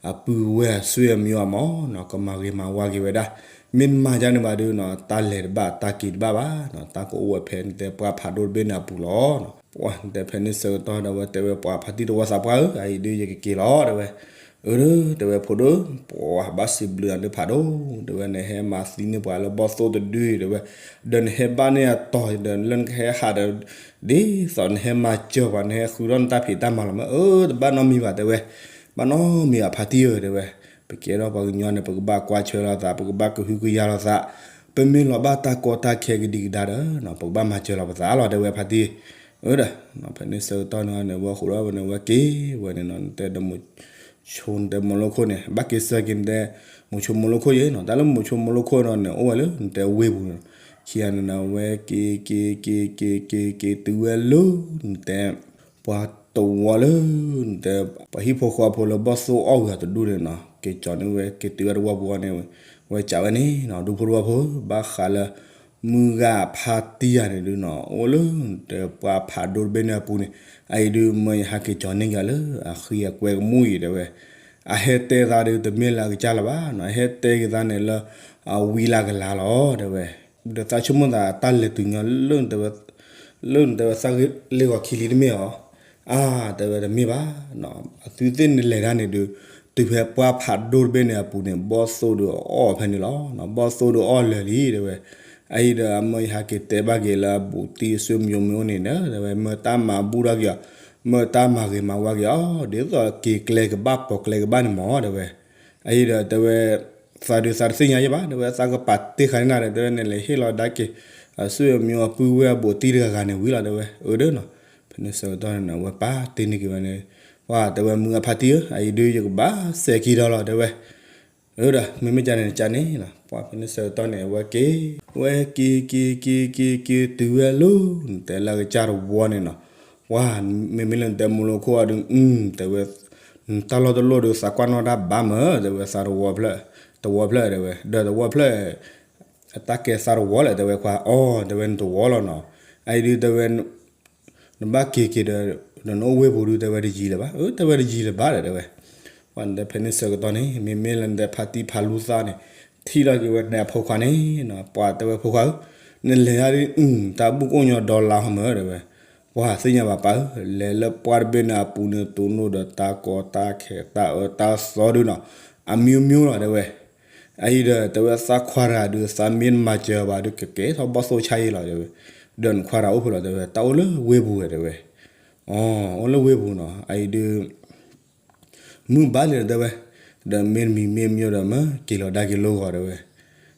အပုၢ်ဝဲၢ်အဆွေအမျိုးအမီၢ်နီၤ ကမၤဂ့ၤမၤဝါက့ၤဝဲဒၣ်, မ့ၢ်တမၤဒ်န့ၣ်ဘၣ်ဒုးနီၤ တၢ်လဲၤတဘၣ်တၢ်က့ၤတဘၣ်ဘၣ်နီၤ တၢ်ကအိၣ်ဝဲဖဲနတဲပှၢ်ဖးဒိၣ်တဘ့ၣ်န့ၣ်အပူၤလီၤ. ပှၢ်နတဲဖဲန့ၣ်ဆၢကတီၢ်ဒီး ဝဲတဲဝဲပှၤဖါတံၢ်တဝီသးပှၢ်ဧၢ, အအံၤဒုးယကက့ၤလီၤ တဲဝဲ, အၢ တဲဝဲဖိဒိၣ်, ပှၢ်ဘၣ်စံးဘျုးနၤဒုးဖးဒိၣ် တဲဝဲ နဟဲမၤသံန့ၢ်ပှၤလၢဘီၣ်သိၣ်တဒုဒီးဝဲ, ဒီးနဟဲဘၣ်န့ၢ်အတီၤဒီးလၢနကဟဲဟးဒီး ဒ်သိးနဟဲမၤစၢၤပှၤ နဟဲဃုထီၣ်နတၢ်ဖံးတၢ်မၤလီၤမး, အၢ တဘၣ်နီတမံၤဘၣ် တဲဝဲ, ဘၣ်နီတမံၤဘၣ်ဖါတံၢ်ဧၢ တဲဝဲ, ပကဲထီၣ်ပှၤကညီန့ၣ် ပကဘၣ်ကွၢ်ဆၢလီၤသး ပကဘၣ်ကဟုကယာ်လီၤသး, ပမ့ၢ်လီၤဘၣ်တၢ်ကီတၢ်ခဲကဒံကဒါဒီး ပကဘၣ်မၤစၢၤလီၤပသးလီၤ တဲဝဲဖါတံၢ်, အၢဒီး ဖဲန့ၣ်ဆၢကတီၢ်န့ၣ် ဝဲဃိးဒီးဝဲန့ၣ် ဝဲက့ၤဝဲန့ၣ်နီၤ နတဲဒီး ဆိနတဲမိၤလိခိၣ်န့ၣ် ဘၣ်က့ၤစၢၤက့ၤနတဲ မိၤဆိမိၤလိခိၣ်ယဲနီၤ, တၢ်လၢမိၤဆိမိၤလိခိၣ်နီၤန့ၣ် အိၣ်ဝဲလၢနတဲဝ့ၢ်ပူၤန့ၣ်, ခံဂၤန့ၣ်နီၤ ဝဲက့ၤက့ၤက့ၤက့ၤက့ၤက့ၤတုၤဝဲလၢ နတဲ ပှၤတဝီလၢ နတဲ ပှၤဟံၣ်ဖိဃီဖိလၢဘီၣ်သိၣ်အီၣ်ဝံၤအီၤတဒူၣ်န့ၣ်နီၤ က့ၤကၠီၤန့ၢ်ဝဲ က့ၤတုၤဝဲတဝီပူၤန့ၣ်, ဝဲကးဝဲန့ၣ်နီၤ ဒူဖိတဝီဖိ ဘၣ်ဃးလၢ မုၢ်ဂၤဖါတံၢ်ယၤန့ၣ်ဒုးနီၤ အိၣ်လၢ နတဲပှၢ်ဖးဒိၣ်တဘ့ၣ်န့ၣ်အပူၤန့ၣ်, အအံၤဒုးမၢယဟးက့ၤကၠီၤန့ၢ်က့ၤလၢ အဃံအကွဲကမူၣ်အံၤ တဲဝဲ, အဟဲတဲသးဒုးတမ့ၢ်လၢအကစၢ်လၢၤဘၣ်နီၤ အဟဲတဲက့ၤသးန့ၣ်လၢ အဝံလၢကလၤလီၤ တဲဝဲ, ဒီးသးဆိကမိၣ်သးတၢ်လဲၤတုၤညီလၢ လၢနတဲဝဲသးဂ့ၢ်လ့ၢ်ဂီၤခံလံတမ့ၢ်ဧါ, အါ တဲဝဲတမ့ၢ်ဘၣ်, အသုသ့ၣ်နလဲၤတၢ်န့ၣ်ဒုး တုၤဖဲပှၢ်ဖးဒိၣ်တဘ့ၣ်န့ၣ်အပူၤန့ၣ် ဘီၣ်သိၣ်ဒုးအီၣ်ဖဲန့ၣ်လီၤ, ဘီၣ်သိၣ်ဒုးအီၣ်လၢာ်လံ တဲဝဲ, အအံၤဒီးအမၢယဟးက့ၤတဲဘၣ်က့ၤလၢအဘူးတံၢ်အဆွေမျိုးမ့ၢ်အိၣ်န့ၣ်ဒီး တဲဝဲ မၢတၢ်မၤဘူၣ်ထီၣ်က့ၤအီၤ, မၢတၢ်မၤဂ့ၤမၤဝါက့ၤအီၤ ဒ်သိးက့ၤကျဲကဘၣ်ပိာ်ကျဲကဘၣ်န့ၣ်မး တဲဝဲ, အအံၤဒီးတဲဝဲ သးဒုးသးတသ့ၣ်ညါယဲၢ်ဘၣ် တဲဝဲ သးကပာ်တ့ၢ်ဃာ်န့ၢ်နၤဒီး တဲဝဲ နလဲၤဟ့ၣ်လီၤဒါက့ၤ အဆွေမျိုးအပုၢ်ဝဲၢ်အဘူးတံၢ်တဂၤဂၤန့ၣ်ဝံၤလီၤ တဲဝဲ, အၢဒီးနီၤ, ဖဲန့ၣ်ဆၢကတီၢ်န့ၣ်နီၤ ဝဲပာ်တ့ၢ်န့ၢ်က့ၤဝဲန့ၣ်, ပှၢ်တဲဝဲမုၢ်အဖါတံၢ်ဧၢ အအံၤဒုးယကဘၣ်စဲးက့ၤဒီးလီၤ တဲဝဲ, အၢဒီး မ့မ့ၢ်ကန့ၣ်ကန့ၣ်နီၤ ပှၢ်ဖဲန့ၣ်ဆၢကတီၢ်န့ၣ် အဝဲက့ၤ, ဝဲက့ၤက့ၤက့ၤက့ၤက့ၤတုၤဝဲလၢ နတဲလၢအကစၢ်တဝီန့ၣ်နီၤ, ပှၢ် မ့မ့ၢ်လၢနတဲမိၤလိခိၣ်အီၤဒုး တဲဝဲ နတၢ်လီၢ်တလီၢ်ဒီးသးကွၢ်နီၣ်တၢ်ဘၣ်မး တဲဝဲ သးတဝီဖျၢၣ်, တဝီဖျၢၣ် တဲဝဲ ဒီးတဝီဖျၢၣ် အတၢ်ကဲသးတဝီလဲၣ် တဲဝဲခွါ အီ တဲဝဲနတဝီလီၤနီၤ, အအံၤဒုးတဲဝဲ နဘၣ်က့ၤက့ၤဒီး နအိၣ်ဝ့ၢ်ပူၤဒုး တဲဝဲတယံၤလၢၤဘၣ်, အၢ တဲဝဲတယံၤလၢၤဘၣ်ဒီး တဲဝဲ, ပှၢ်နတဲဖဲန့ၣ်ဆၢကတီၢ်န့ၣ် မ့မ့ၢ်လၢနတဲဖါတံၢ်ဖးလူသၣ်န့ၣ် ထံၣ်လီၤက့ၤဝဲနတဲအဖိခွါန့ၣ်နီၤ, ပှၢ်တဲဝဲဖိခွါဧၢ, နလဲၤဒၣ်ဒုး တၢ်ဘူၣ်ကအိၣ်ညီဒီလါဟီမး တဲဝဲ, ပှၢ်သ့ၣ်ညါဘၣ်ပၢ်ဧၢ, လဲၤလၢပှၢ်တဘ့ၣ်န့ၣ်အပူၤန့ၣ် တိၢ်နီၣ်ဒီးတၢ်ကီတၢ်ခဲတၢ်အၢတၢ်သီဒုးနီၤ, အမျိုးမျိုးလီၤ တဲဝဲ, အအံၤဒီး တဲဝဲသးခွါတဂၤဒုး သးမ့ၢ်တမၤစၢၤဘၣ်ဒုး ကကဲထီၣ်ဘီၣ်သိၣ်ဆါအံၤလီၤ တဲဝဲ, ဒီးနခွါတဂၤအိၣ်ဖဲလဲၣ် တဲဝဲ, တၢ်အိၣ်လၢဝ့ၢ်ပူၤဝဲ တဲဝဲ, အိၣ်လၢဝ့ၢ်ပူၤနီၤ, အအံၤဒုး မုၢ်ဘၣ်လံဒီး တဲဝဲ, ဒီးမ့ၢ်တမံၤမ့ၢ်မ့ၢ်ဒီး မ့ၢ်က့ၤလီၤဒါက့ၤလိဂီၤ တဲဝဲ,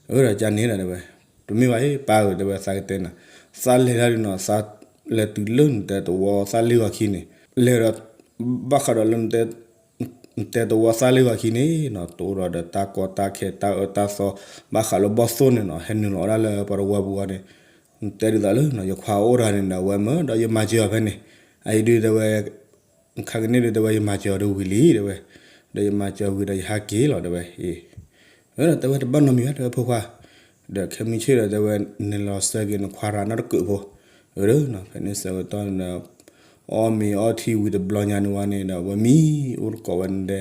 အၢ ဒီးကန့ၣ်ဒီး တဲဝဲ, တမ့ၢ်ဘၣ်အံၤ ပၢ်ဧၢ တဲဝဲ သးကတဲနၤ, သးလဲၤတၢ်ဒုးနီၤ သးလဲၤတုၤလၢနတဲတဝီသၣ်လ့ၢ်ဂီၤခံန့ၣ်, လဲၤဒီး ဘၣ်ဃးဒီးလၢ နတဲတဝီသၣ်လ့ၢ်ဂီၤခံန့ၣ်နီၤ တအိၣ်ဒီးတၢ်ကီတၢ်ခဲတၢ်အၢတၢ်သီ, ဘၣ်ဃးလၢဘီၣ်သိၣ်န့ၣ်နီၤ ဟဲနုာ်လီၤဒၣ်လၢပှၤတဝီပူၤအီၤန့ၣ်, နတဲဒ်သိးလၢ ယခွါအိၣ်တဂၤန့ၣ်ဒီး အဝဲမၢဒီးယမၤစၢၤအီၤဖဲန့ၣ်, အအံၤဒုး တဲဝဲ, ခါကန့ၣ်ဒုး တဲဝဲ ယမၤစၢၤအီၤဒုးဝံၤလံ တဲဝဲ, ဒီးယမၤစၢၤဝံၤဒီးယဟးက့ၤလီၤ တဲဝဲ, အ့ ဒီးတဲဝဲတဘၣ်နီတမံၤဘၣ် တဲဝဲ ဖိခွါ, ဒီးခဲမုၢ်ဆ့ၣ်ဒီး တဲဝဲ နလဲၤလီၤဆှၢက့ၤနခွါတဂၤနီတကုးဖိ, အၢ ဖဲန့ၣ်ဆၢကတီၢ်န့ၣ်ဒီး အီၣ်မ့ၤအီထံဝံၤတဘျီညါန့ၣ်ဝဲန့ၣ်ဒီး အဝဲမံအိၣ်တကိးဝဲနတဲ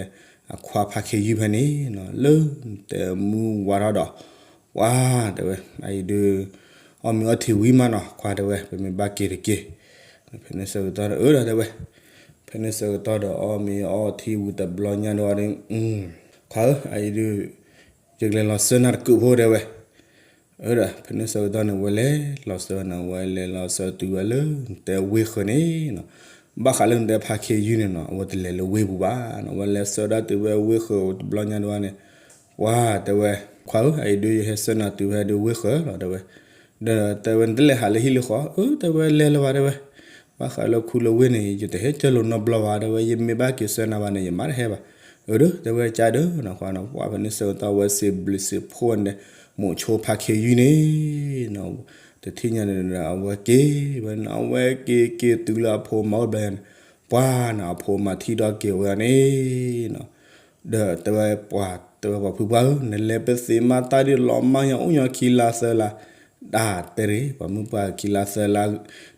အခွါဖါခ့ယုၢ်ဖဲန့ၣ်နီၤ လၢနတဲမုၢ်ဝါထီၣ်ဒီး, ပှၤ တဲဝဲ အအံၤဒုး အီၣ်မ့ၤအီထံဝံၤမးနီၤ ခွါ တဲဝဲ ပမ့ၢ်ဘၣ်က့ၤတက့ၢ်, ဖဲန့ၣ်ဆၢကတီၢ်ဒီး အၢ ဒီး တဲဝဲ, ဖဲန့ၣ်ဆၢကတီၢ်ဒီး အီၣ်မ့ၤအီထံဝံၤတဘျီညါန့ၣ်ဝဲဒီး, ခွါဧၢ အအံၤဒုး ယကလဲၤလီၤဆှၢနၤတကုးဖိ တဲဝဲ, အၢ ဒီး ဖဲန့ၣ်ဆၢကတီၢ်န့ၣ် ဝဲလဲၤလီၤဆှၢနၤ ဝဲလဲၤလီၤဆှၢတုၤဝဲလၢ နတဲဝ့ၢ်ဃၢၤန့ၣ်နီၤ, ဘၣ်ဃးလၢနတဲဖါခ့ယုၢ်န့ၣ်နီၤ အဝဲတလဲၤလၢဝ့ၢ်ပူၤဘၣ်နီၤ ဝဲလဲၤဆှၢဒၣ်တုၤဝဲဝ့ၢ်ဃၢၤတဘျီညါန့ၣ်ဝဲန့ၣ်, ပှၤ တဲဝဲ, ခွါဧၢ အအံၤဒုး ယဟဲဆှၢနၤတုၤဝဲဒုးဝ့ၢ်ဃၢၤလီၤ တဲဝဲ, ဒီးတဲဝဲ နတလဲၤဟးလၢဟံၣ်လၢဃီ အၢ တဲဝဲ လဲၤလၢၤဘၣ် တဲဝဲ, ဘၣ်ဃးလၢခူလၢဝ့ၢ်န့ၣ် ယတဟဲကၢလိာ်နီတဘျီဘၣ် တဲဝဲ ယမ့ၢ်ဘၣ်က့ၤဆှၢနၤဘၣ်န့ၣ် ယမါတဟဲဘၣ်, အၢ ဒီး တဲဝဲ ကါဒီးနီၤ ခွါနီၤ ပှၤ ဖဲန့ၣ်ဆၢကတီၢ် အဝဲစံးဘျုးစံးဖှိၣ်နတဲ မိၤဆိဖါခ့ယုၢ်န့ၣ်နီၤ, တထံၣ်ညါန့ၣ်ဒီး အဝဲက့ၤဝဲနီၤ အဝဲက့ၤက့ၤတုၤလၢအဖိမါအိၣ်ဘျီန့ၣ်, ပှၤနီၤ အဖိမါထံၣ်ထီၣ်က့ၤဝဲန့ၣ်နီၤ, ဒီးတဲဝဲပှၤ တဲဝဲပှၤဖုပှၢ်ဧၢ နလဲၤပသ့မၤတၢ်ဒ်လီၤမၢ်ညီအိၣ်ညီခံလါသၢလါ, တၢ်တဲရ့ ပှၤမုၢ်ပှၢ်ခံလါသၢလါ,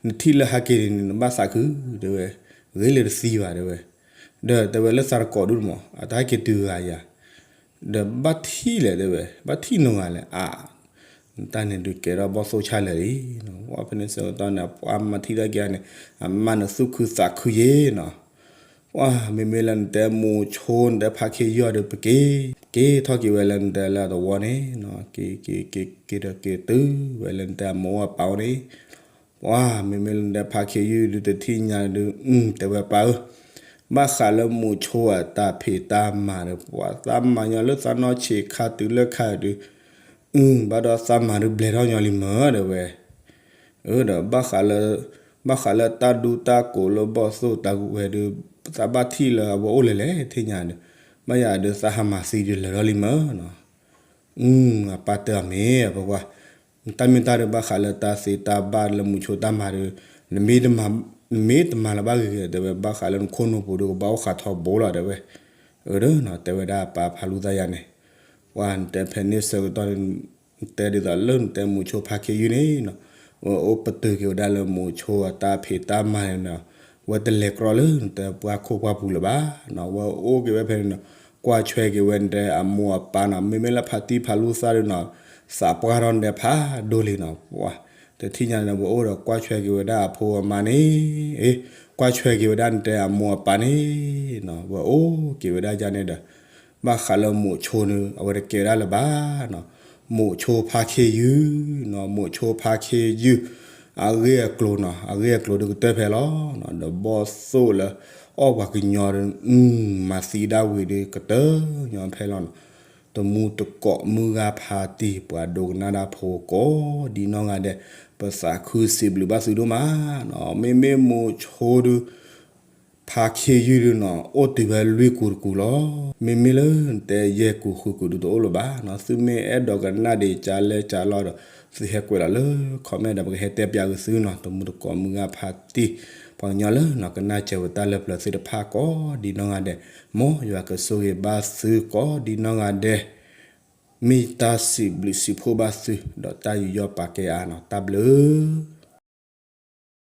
နထံၣ်လၢဟးက့ၤန့ၣ် နဘၣ်သးခု တဲဝဲ, ဂ့ၤလၢတသံဘၣ် တဲဝဲ, ဒီးတဲဝဲလၢသးတကိးဒူၣ်တမး အတၢ်ဟဲက့ၤတုၤဂၤယၤ, ဒီးဘၣ်ထံၣ်လဲၣ် တဲဝဲ ဘၣ်ထံၣ်နီၢ်ဂၤလဲၣ် အါ တၢ်န့ၣ်ဒုးကဲထီၣ်ဘီၣ်သိၣ်ဆါလၢာ်လံ, ပှၤဖဲန့ၣ်ဆၢကတီၢ်န့ၣ် ပှၤမၤထံၣ်တၢ်က့ၤန့ၣ် အမါန့ၣ်သူၣ်ခုသးခုယ့နီၤ, ပှၤမ့မ့ၢ်လၢနတဲမိၤဆိနတဲဖါခ့ယုၢ်အီၤဒီး ပက့ၤ က့ၤထီၣ်က့ၤဝဲလၢနတဲလၢအသဝီန့ၣ်နီၤ, က့ၤက့ၤက့ၤက့ၤဒီးက့ၤတုၤဝဲလၢနတဲအမိၢ်အပၢ်အိၣ်န့ၣ်, ပှၤမ့မ့ၢ်လၢနတဲဖါခ့ယုၢ်ဒုးတထံၣ်ညါဒုး တဲဝဲပၢ်ဧၢ, ဘၣ်ဃးလၢမိၤဆိအတၢ်ဖံးတၢ်မၤဒီး ပှၤသးမၤညီလၢသးနီၢ်ဆံးခါတုၤလၢခါဒုး အု ဘၣ်ဒီးသးမၤဒုးဘျဲးထီၣ်ညီလံမၢ တဲဝဲ, အၢ ဒီး ဘၣ်ဃးလၢတၢ်ဒူတၢ်ကိးလၢဘီၣ်သိၣ်တၢ်ဝဲဒုး သးဘၣ်ထံၣ်လၢအဝဲအိၣ်လဲၣ်လဲၣ် ထံၣ်ညါဒီး ဘၣ်ယၤဒုးသးဟးမၤသံဒုးလၢာ်ထီၣ်လံမၢနီၤ, အု အပၢ်တဲအီၤမ့ၢ် အပၢ်ကွၢ် တၢ်မ့ၢ်တၢ်ဒီးဘၣ်ဃးလၢတၢ်သ့တၢ်ဘၣ်လၢမိၤဆိတၢ်မၤဒီး နမ့ၢ်တမၤလၢၤဘၣ်ဂ့ၤဂ့ၤ တဲဝဲ ဘၣ်ဃးလၢနခိၣ်နူာ်ပူၤဒီးကဘၣ်အိၣ်ဃးထီဘိလီၤ တဲဝဲ, အၢ ဒီးနီၤ တဲဝဲဒၣ်ပၢ်ဖးလူသးယၤန့ၣ်, ပှၤနတဲဖဲန့ၣ်ဆၢကတီၢ်န့ၣ် တဲဒ်သိးလၢနတဲမိၤဆိဖါခ့ယုၢ်န့ၣ်နီၤ, ဝဲအိၣ်ပတုာ်က့ၤဝဲဒၣ်လၢမိၤဆိအတၢ်ဖံးတၢ်မၤန့ၣ်နီၤ, ဝဲတလဲၤကြီလၢနတဲပှၢ်ခိၣ်ပှၢ်ပူၤလၢၤဘၣ်နီၤ, ဝဲအိၣ်က့ၤဝဲဖဲန့ၣ်နီၤ, ကွၢ်ဆွဲက့ၤဝဲနတဲအမိၢ်အပၢ်နီၤ, မ့မ့ၢ်လၢဖါတံၢ်ဖးလူသးဒီးနီၤ, သးပှၢ်ထီၣ်နတဲဖးဒိၣ်လံနီၤ, ပှၤ တထံၣ်ညါန့ၣ် ဝဲအိၣ်ဒီးကွၢ်ဆွဲက့ၤဝဲဒၣ်အဖိအမါန့ၣ်, အ့ ကွၢ်ဆွဲက့ၤဝဲဒၣ်နတဲအမိၢ်အပၢ်န့ၣ်နီၤ, ဝဲအိၣ်က့ၤဝဲဒၣ်ယၤန့ၣ်ဒီး ဘၣ်ဃးလၢမိၤဆိန့ၣ် အဝဲတကဲဝဲဒၣ်လၢၤဘၣ်နီၤ, မိၤဆိဖါခ့ယုၢ်နီၤ, မိၤဆိဖါခ့ယုၢ် အဂ့ၢ်အကျိၤနီၤ, အဂ့ၢ်အကျိၤဒုးကတၢၢ်ဖဲလီၤနီၤ, ဒီးဘီၣ်သိၣ်လၢအီၣ်ပှၤကညီဒီး မၤသံဒၣ်ဝံၤဒီးကတၢၢ်ညီဖဲလီၤနီၤ, တမူတကိးမုၢ်ဂၤဖးတံၢ် ပှၤဒိကနၣ်တၢ်ဖိကိးဒ်နီၢ်ဂၤဒဲး, ပသးခုစံးဘျုးဘၣ်သုဒိၣ်မးနီၤ, မ့မ့ၢ်မိၤဆိဒုး ဖါခ့ယုၢ်ဒုးနီၤ အိၣ်တုၤဖဲလွံၢ်ကူၤတကူၤလီၤ. မ့မ့ၢ်လၢနတဲယဲၢ်ကူၤဃုာ်ကူၤဒုးတအိၣ်လၢၤဘၣ်နီၤ, သုမ့ၢ်အဲၣ်ဒိးကနၣ်ဒံးကၢ်လဲၢ်ကၢ်လီၢ်ဒီး သုဟဲကွဲးလီၤလၢ comment ဒီး ပကဟဲတဲပၠးက့ၤသုနီၤ, တမူတကိးမုၢ်ဂၤဖးတံၢ် ပှၤကညီလၢနီၤ ကနၣ်စၢၤဝဲတၢ်လၢပျၢၤသ့ၣ်တဖၣ်ကိးဒ်နီၢ်ဂၤဒဲး, မ်ယွၤကဆိၣ်ဂ့ၤဘၣ်သုကိးဒ်နီၢ်ဂၤဒဲး, မ့ၢ်တၢ်စံးဘျုးစံးဖှိၣ်ဘၣ်သု ဒီးတၢ်ယူးယီၣ်ပာ်ကဲအါနီၤ, တၢ်ဘျုး